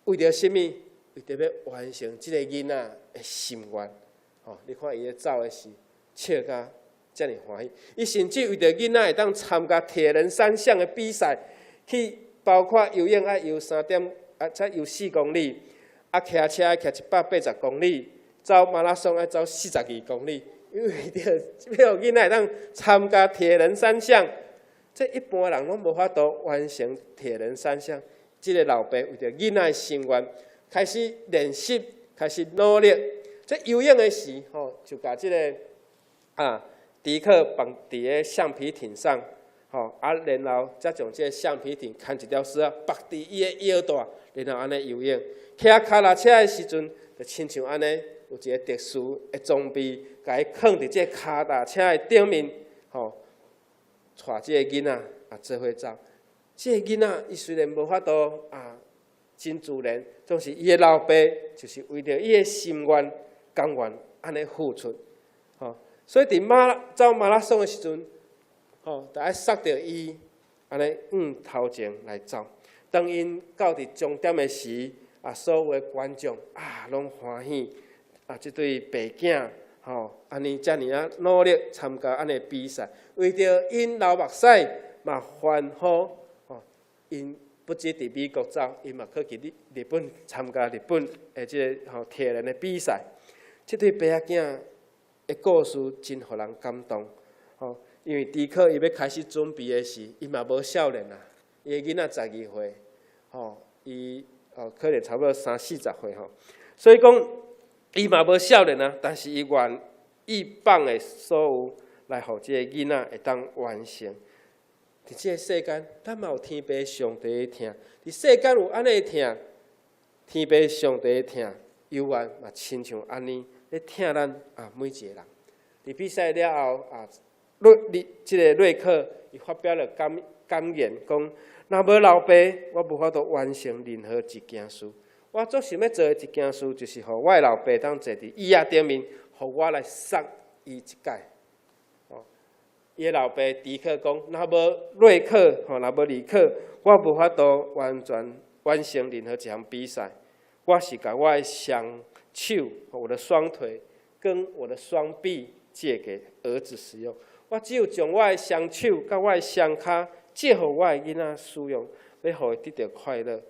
為著啥物？為著欲完成這個囡仔的心願。吼，你看伊咧走的時，笑甲遮爾歡喜。伊甚至為著囡仔會當參加鐵人三項的比賽，去包括游泳愛游三點啊，才游4公里，啊，騎車愛騎180公里，走馬拉松愛走42公里。因為為著欲予囡仔會當參加鐵人三項，這一般人攏無法度完成鐵人三項。這個老爸為著囡仔的心願，開始練習，開始努力。這游泳的時，吼，就共這個啊，迪克綁佇个橡皮艇上，吼，啊，然後才將這個橡皮艇牽一條絲仔縛佇伊的腰帶，然後按呢游泳。騎跤踏車的時陣，就親像按呢，有一個特殊的裝備，共伊囥佇這個跤踏車的頂面，吼，帶這個囡仔啊做伙走。這個囡仔伊雖然無法度啊，真自然，總是伊的老爸就是為著伊的心願，甘願按呢付出，吼。所以佇走馬拉松的時陣，吼，就愛捒著伊，按呢向頭前來走。當𪜶到佇終點的時，啊，所有的觀眾啊，攏歡喜啊，這對爸囝吼，按呢遮爾仔努力參加按呢比賽，為著𪜶流目屎嘛歡呼，吼，𪜶不止佇美國走，𪜶嘛閣去日本參加日本的這個吼鐵人的比賽。這對爸仔囝的故事真予人感動，吼，因為迪克伊欲開始準備的時，伊嘛無少年啊，伊的囡仔12歲，吼，伊哦可能差不多三四十歲吼，所以講伊嘛無少年啊，但是伊願意放的所有來予這個囡仔會當完成。佇這個世間，咱嘛有天父上帝的疼。佇世間有按呢的疼，天父上帝的疼，猶原嘛親像按呢咧疼咱啊每一個人。佇比賽了後啊，這個瑞克伊發表了感言，講若無老爸，我無法度完成任何一件事。我足想欲做的一件事，就是予我的老爸當坐佇椅仔頂面，予我來捒伊一擺。伊的老爸迪克講：若無瑞克，吼，若無李克，我無法度完全完成任何一項比賽。我是共我的雙手、我的雙腿跟我的雙臂借給兒子使用。我只有將我的雙手佮我的雙跤借予我的囡仔使用，欲予伊得著快樂。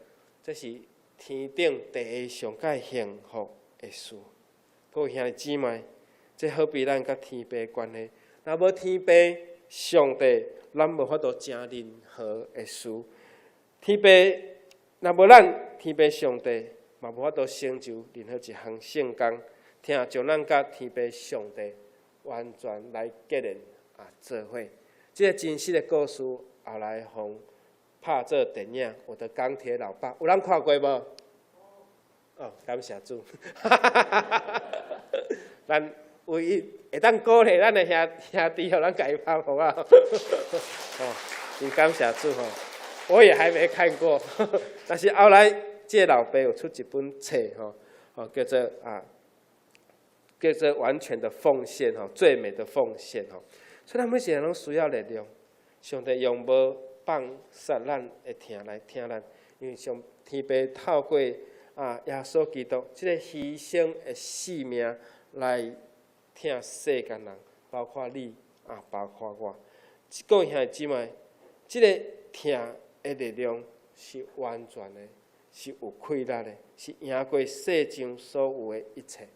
這是天頂第一上蓋幸福的事。各位兄弟姊妹，這好比咱佮天父關係。若無天父上帝，咱無法度成任何的事。天父若無咱，天父上帝嘛無法度成就任何一項聖工。疼將咱佮天父上帝完全來結連啊做伙。這個真實的故事後來予拍做電影《我的鋼鐵老爸》，有人看過無？哦，感謝主。咱唯一會當鼓勵咱的兄弟，予咱共伊拍好啊！哦，真感謝主吼，我也還沒看過，但是後來這個老爸有出一本冊吼，哦，叫做完全的奉獻吼，最美的奉獻吼。所以咱每一個人攏需要力量，上帝用無放殺咱的疼來疼咱，因為上天父透過啊耶穌基督這個犧牲的性命來疼世間人，包括你啊，包括我。各位兄弟姊妹，這個疼的力量是完全的，是有氣力的，是贏過世上所有的一切。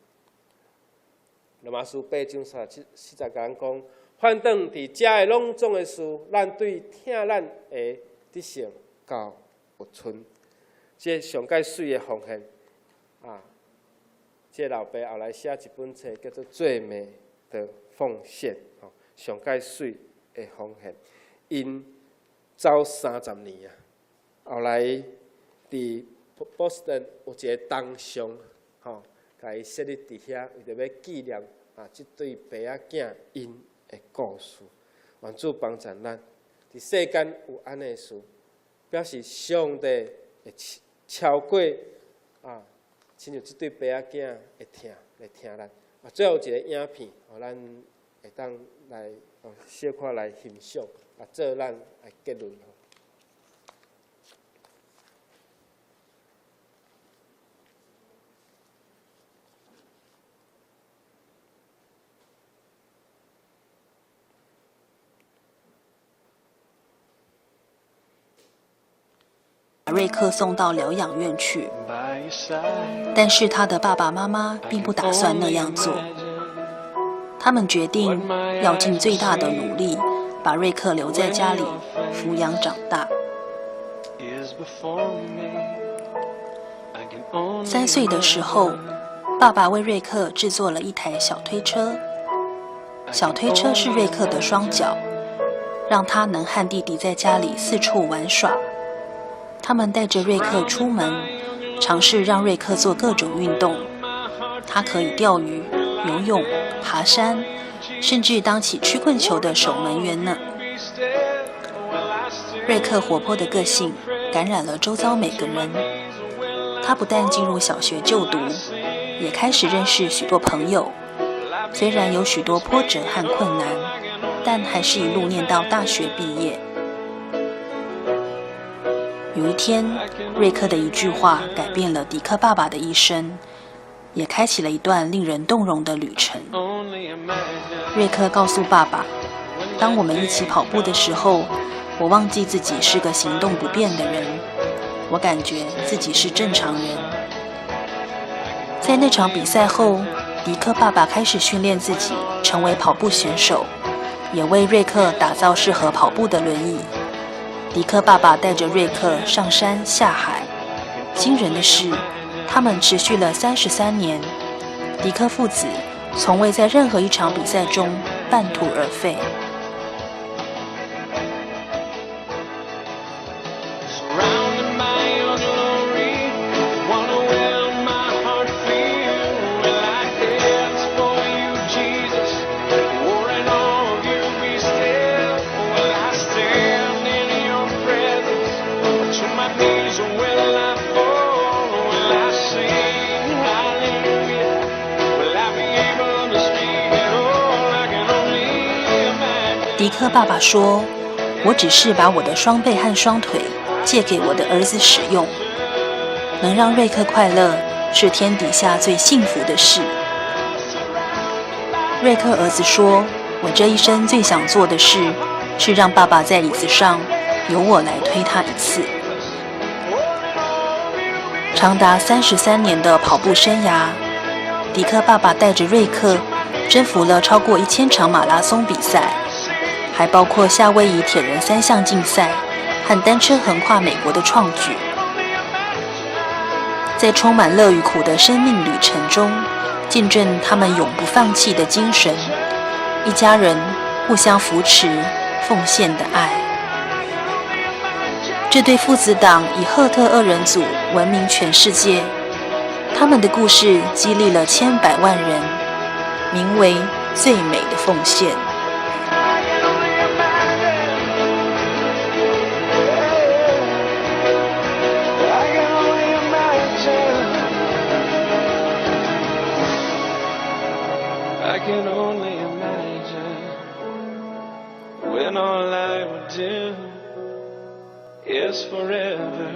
羅馬書八章三十七四節共咱講，反轉佇遮的攏總的事，咱對疼咱的得勝到有賰。這個上蓋媠的奉獻啊！這個老爸後來寫一本冊，叫做《最美的奉獻》，吼，上蓋媠的奉獻。𪜶走30年啊，後來佇波士頓有一個銅像，吼，共伊設立佇遐，為著欲紀念啊，這對爸仔囝𪜶的故事，願主幫助咱。佇世間有按呢的事，表示上帝會超過啊，親像這對爸仔囝的疼來疼咱。啊，最後一个影片，予咱會當來小可來欣賞，啊，做咱的結論。 瑞克送到療養院去，但是他的爸爸媽媽並不打算那樣做。他們決定要盡最大的努力把瑞克留在家裡撫養長大。3歲的時候，爸爸為瑞克製作了一台小推車。小推車是瑞克的雙腳，讓他能和弟弟在家裡四處玩耍。他們帶著瑞克出門，嘗試讓瑞克做各種運動。他可以釣魚、游泳、爬山，甚至當起曲棍球的守門員呢。瑞克活潑的個性感染了周遭每個人。他不但進入小學就讀，也開始認識許多朋友。雖然有許多波折和困難，但還是一路念到大學畢業。有一天，瑞克的一句話改變了迪克爸爸的一生，也開啟了一段令人動容的旅程。瑞克告訴爸爸：“當我們一起跑步的時候，我忘記自己是個行動不便的人，我感覺自己是正常人。”在那場比賽後，迪克爸爸開始訓練自己成為跑步選手，也為瑞克打造適合跑步的輪椅。迪克爸爸帶着瑞克上山下海。驚人的是，他們持續了33年。迪克父子從未在任何一場比賽中半途而廢。迪克爸爸說：“我只是把我的雙臂和雙腿借給我的兒子使用，能讓瑞克快樂是天底下最幸福的事。”瑞克兒子說：“我這一生最想做的事，是讓爸爸在椅子上由我來推他一次。”長達33年的跑步生涯，迪克爸爸帶着瑞克征服了超過1000場馬拉松比賽。還包括夏威夷鐵人三項競賽和單車橫跨美國的創舉，在充滿樂與苦的生命旅程中，見證他們永不放棄的精神，一家人互相扶持、奉獻的愛。這對父子檔以赫特二人組聞名全世界，他們的故事激勵了千百萬人，名為最美的奉獻。 I can only imagine when all I would do is forever,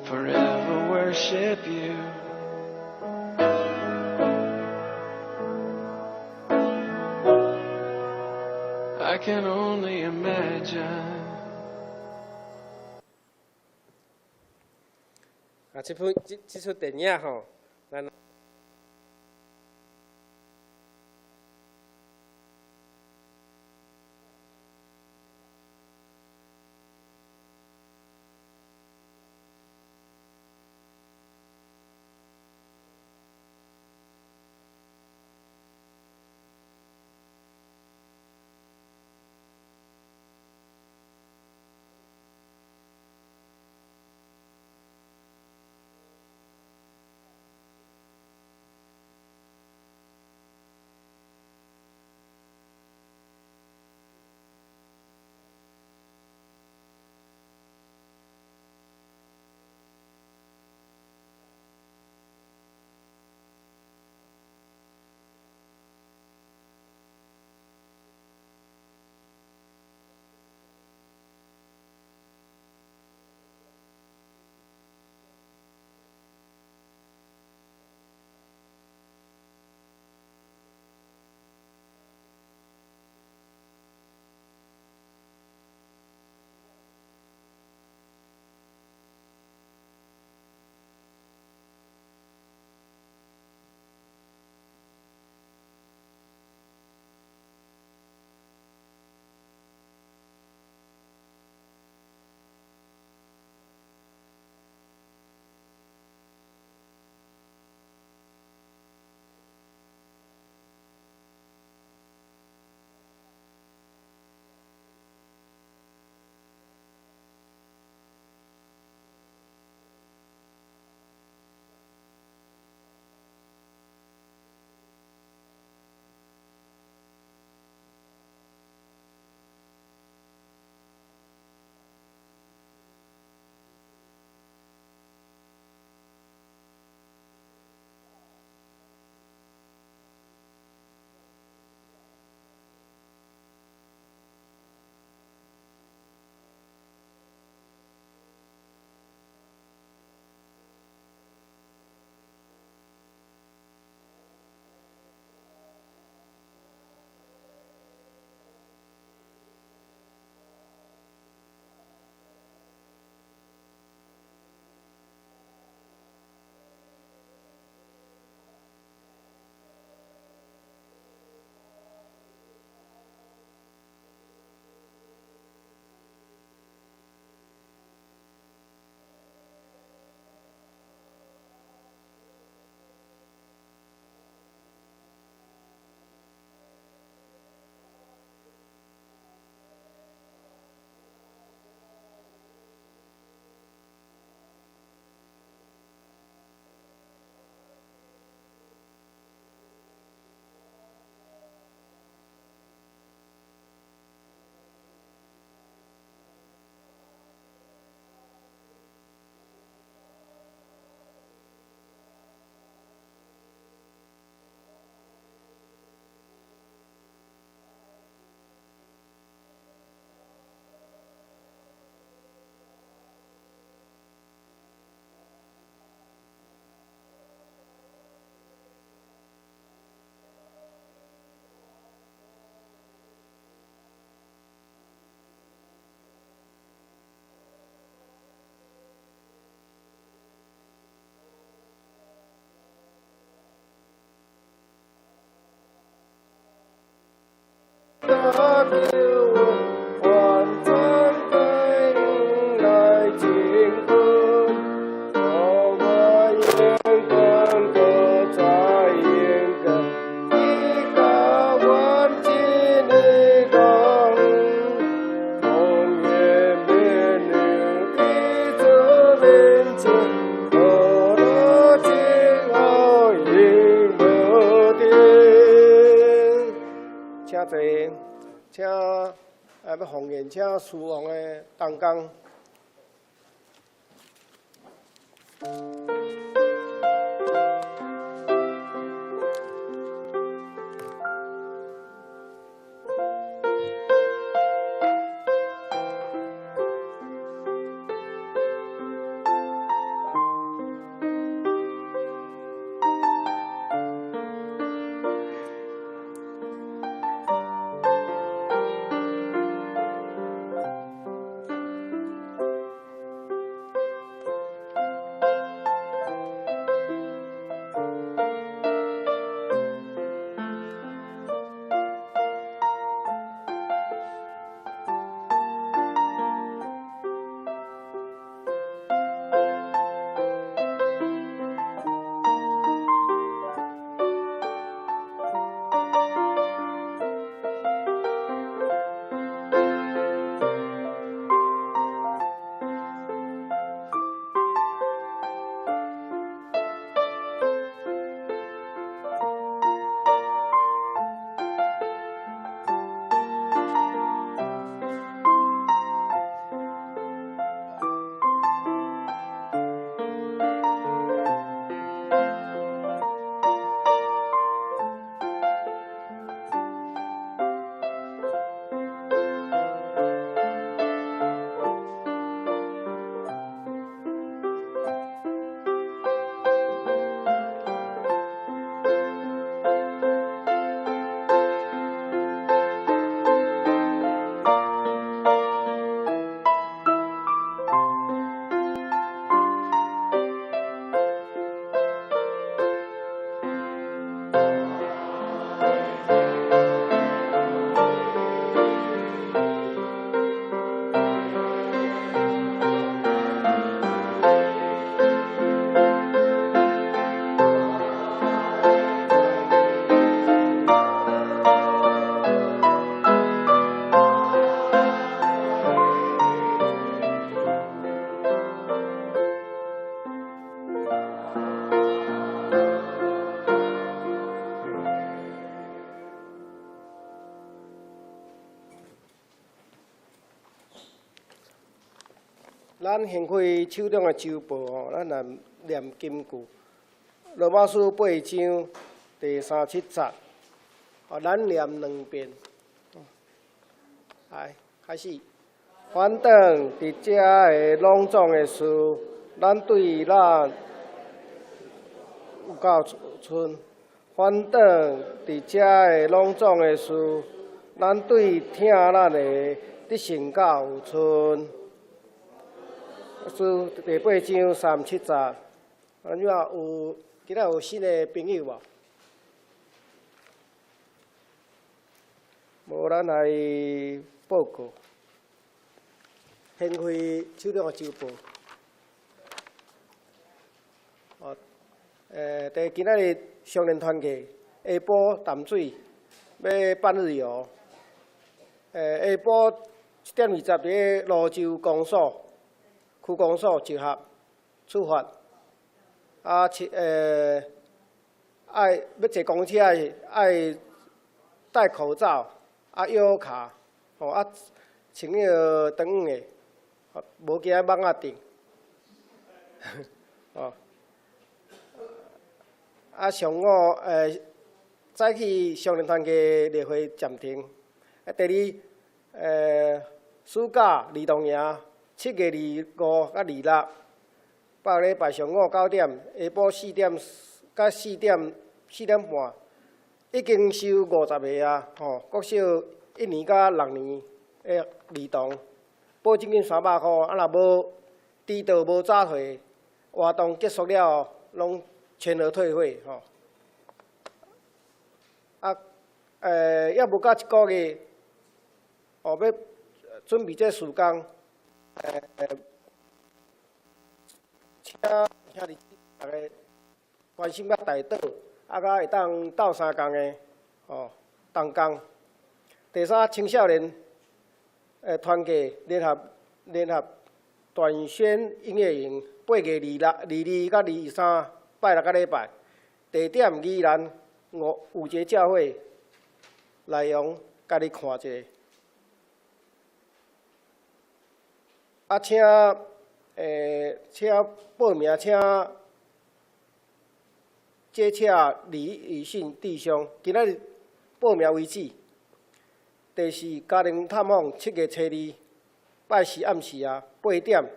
forever worship you. I can only imagine. 啊，這部這這齣電影吼，咱。救阮，完全改来进军，予我永远阁再永远，直到阮这个讲，风云变了伫主面前，苦乐今后永无定。請坐，請欲奉獻，請書房的同工。咱掀开手中的周报吼，咱來念金句。羅馬書八章第三七節，哦，咱念兩遍。來，開始。反轉佇遮的攏總的事，咱對咱有夠賰。反轉佇遮的攏總的事，咱對疼咱的得勝較有賰。書第八章三七節，啊，你話有今仔有新的朋友無？無，咱來報告。掀開手中的周報。哦，佇今仔日少年團契下晡淡水欲半日遊。下晡7點20佇咧蘆洲公所。區公所集合出發，啊，愛欲坐公車的愛戴口罩，啊，搖卡，吼啊，穿彼个長遠的，無驚蠓仔叮，哦，啊，上午早起少年團契例會暫停，啊，第二，暑假兒童營。7月25佮26，拜禮拜上午9點，下晡四點佮4點4點半，已經收50個啊！吼，國小一年佮六年的兒童，保證金300箍，啊，若無遲到無早退，活動結束了後，攏全額退費吼。啊，猶無到一個月，哦，欲準備這事工，請兄弟逐家關心佮代禱，啊，佮會當鬥相共的，哦，同工。第三，青少年團契聯合短宣音樂營，8月26、22佮23，拜六佮禮拜，地點宜蘭五節教會，內容家己看者。啊，請報名，請接洽李以信弟兄，今仔日報名為止。第四，家庭探訪，7月初2，拜四暗時啊，8點，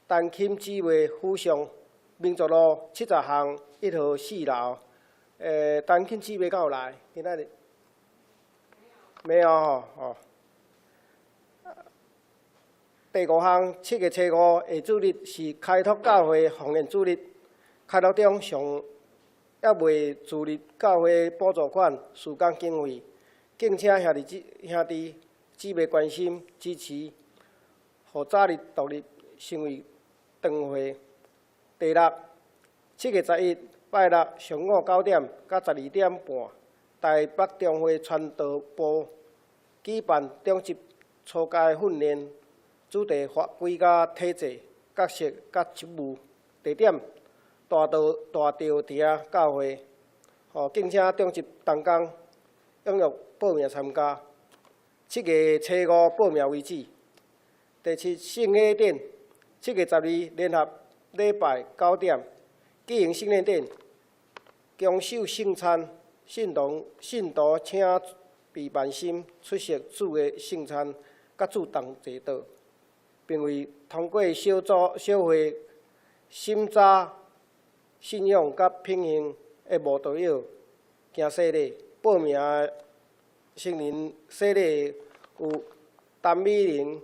單親姊妹府上民族路70巷1號4樓。單親姊妹敢有來？今仔日沒有吼，哦。第五項，7月初5下主日是開拓教會奉獻主日，開拓中上猶未注入教會補助款、事工經費，敬請兄弟姊妹關心支持，予早日獨立成為堂會。第六，7月11拜六上午9點到12點半，台北中會傳道部舉辦中職初階訓練，主題法規佮體制、角色佮職務。地點大稻埕教會，吼，敬請中職同工踴躍報名參加。7月初5報名為止。第七，聖禮典，7月12聯合禮拜9點，舉行聖禮典，恭守聖餐，信徒請備萬心出席主的聖餐，佮主同齊禱，並為通過小組小會審查信仰佮品行的慕道友行洗禮。報名成人洗禮有陳美玲、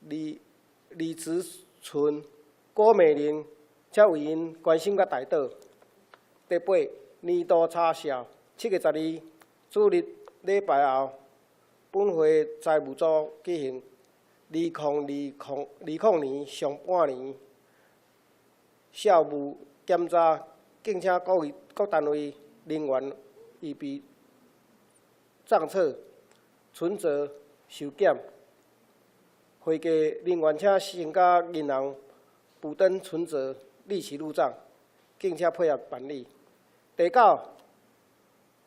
李子純、郭美玲，請為𪜶關心佮代禱。第八，年度查數，7月12主日禮拜後，本會財務組舉行2020年上半年校務檢查，敬請各單位人員預備帳冊、存摺收檢。會計人員請先佮銀行補登存摺利息入帳，敬請配合辦理。第九，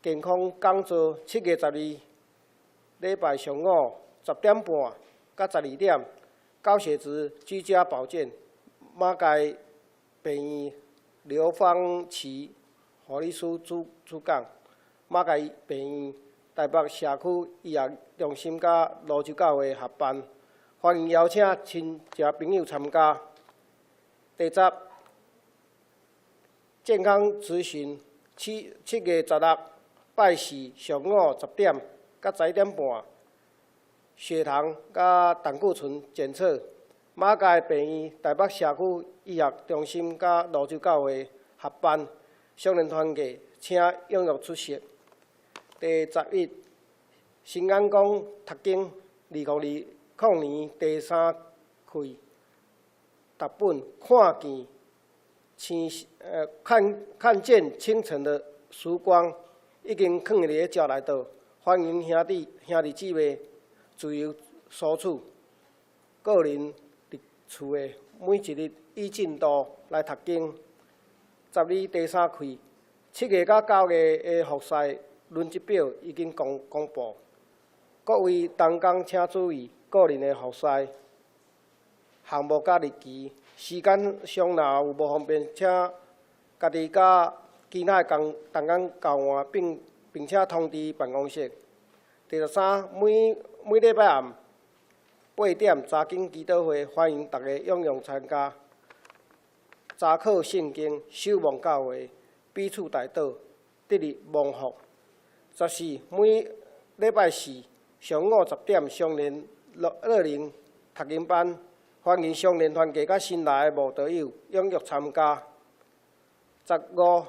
健康講座，7月12禮拜上午10點半到12點，高血脂居家保健，馬偕病院劉芳琪護理師主講，馬偕病院台北社區醫學中心佮蘆洲教會合辦，歡迎邀請親戚朋友參加。第十，健康諮詢，7月16拜四上午10點到11點半，血糖佮膽固醇檢測，馬偕病院台北社區醫學中心佮蘆洲教會合辦，少年團契請踴躍出席。第11，新眼光讀經，2020年第三季讀本看見清呃看看見清晨的曙光，已經囥佇咧遮內底，歡迎兄弟姊妹自由索取，個人佇厝的每一日依進度來讀經。12第三季，7月佮9月的服侍輪值表已經公布，各位同工請注意個人的服侍項目佮日期，時間上若有無方便，請家己佮其他的同工交換，並且通知辦公室。第13，每禮拜暗8點查經祈禱會，歡迎大家踴躍參加。查考聖經，守望教會，彼此代禱，得日蒙福。14，每禮拜四上午10點，少年樂齡讀經班，歡迎少年團契佮新來的慕道友踴躍參加。15，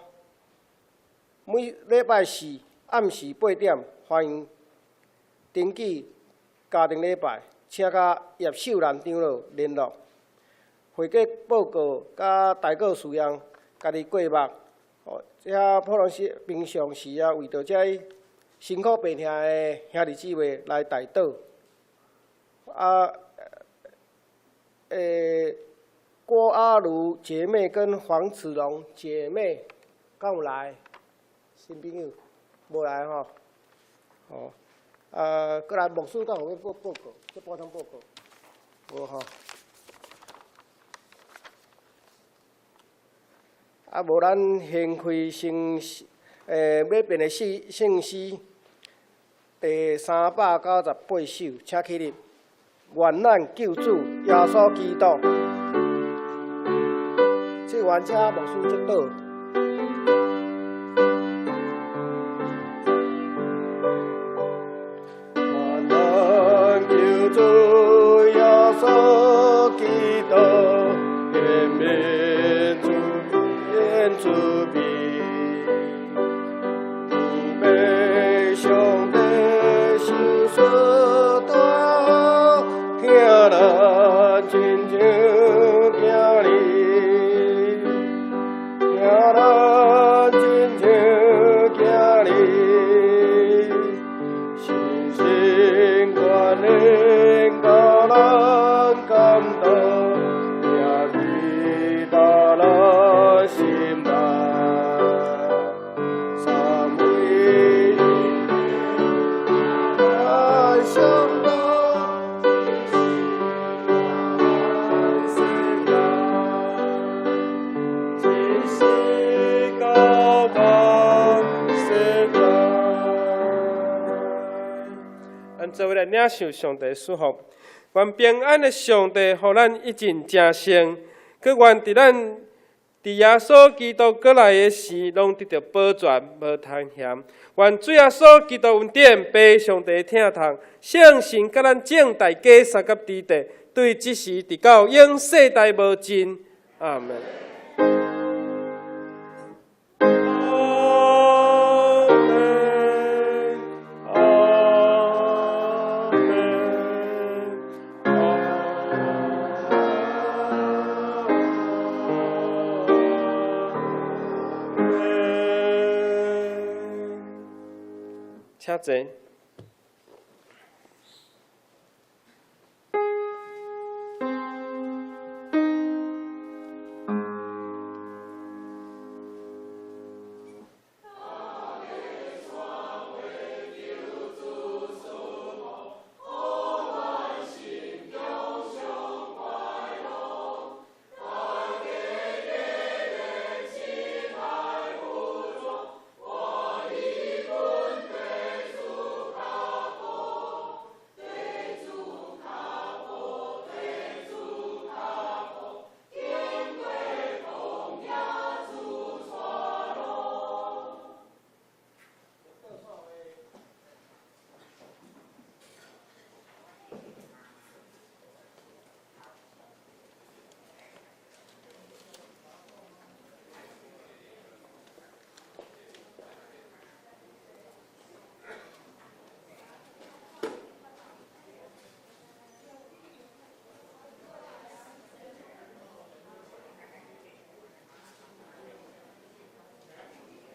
每禮拜四暗時8點，歡迎登記家庭禮拜，請佮葉秀蘭長老聯絡。會計報告佮代禱事項，家己過目。哦，這普通時平常時啊，為著這辛苦病痛的兄弟姊妹來代禱。啊，郭阿如姐妹跟黃子龍姐妹，敢有來？新朋友無來吼？哦，啊，閣來牧師敢有欲報報告？這補充報告無吼？啊，無咱掀開聖詩，欲辯的聖聖詩第398首，請起立。願咱救主耶穌基督，這願請牧師祝禱。願咱救主耶穌基督，顯明主恩慈悲，父爸上帝受所大，疼咱親像囝兒，疼咱親像囝兒，深深關憐予咱感動，也記到咱心內。三位一體上帝。一世到萬世代。咱做伙來領受上帝祝福，願平安的上帝，予咱一盡成聖，閣願佇咱佇耶穌基督閣來的時，攏得著保全，無通嫌。願主耶穌基督恩典，父上帝疼痛，聖神佮咱眾大家相佮佇地，對這時直到永世代無盡。阿門。阿們，阿們，阿們。請坐。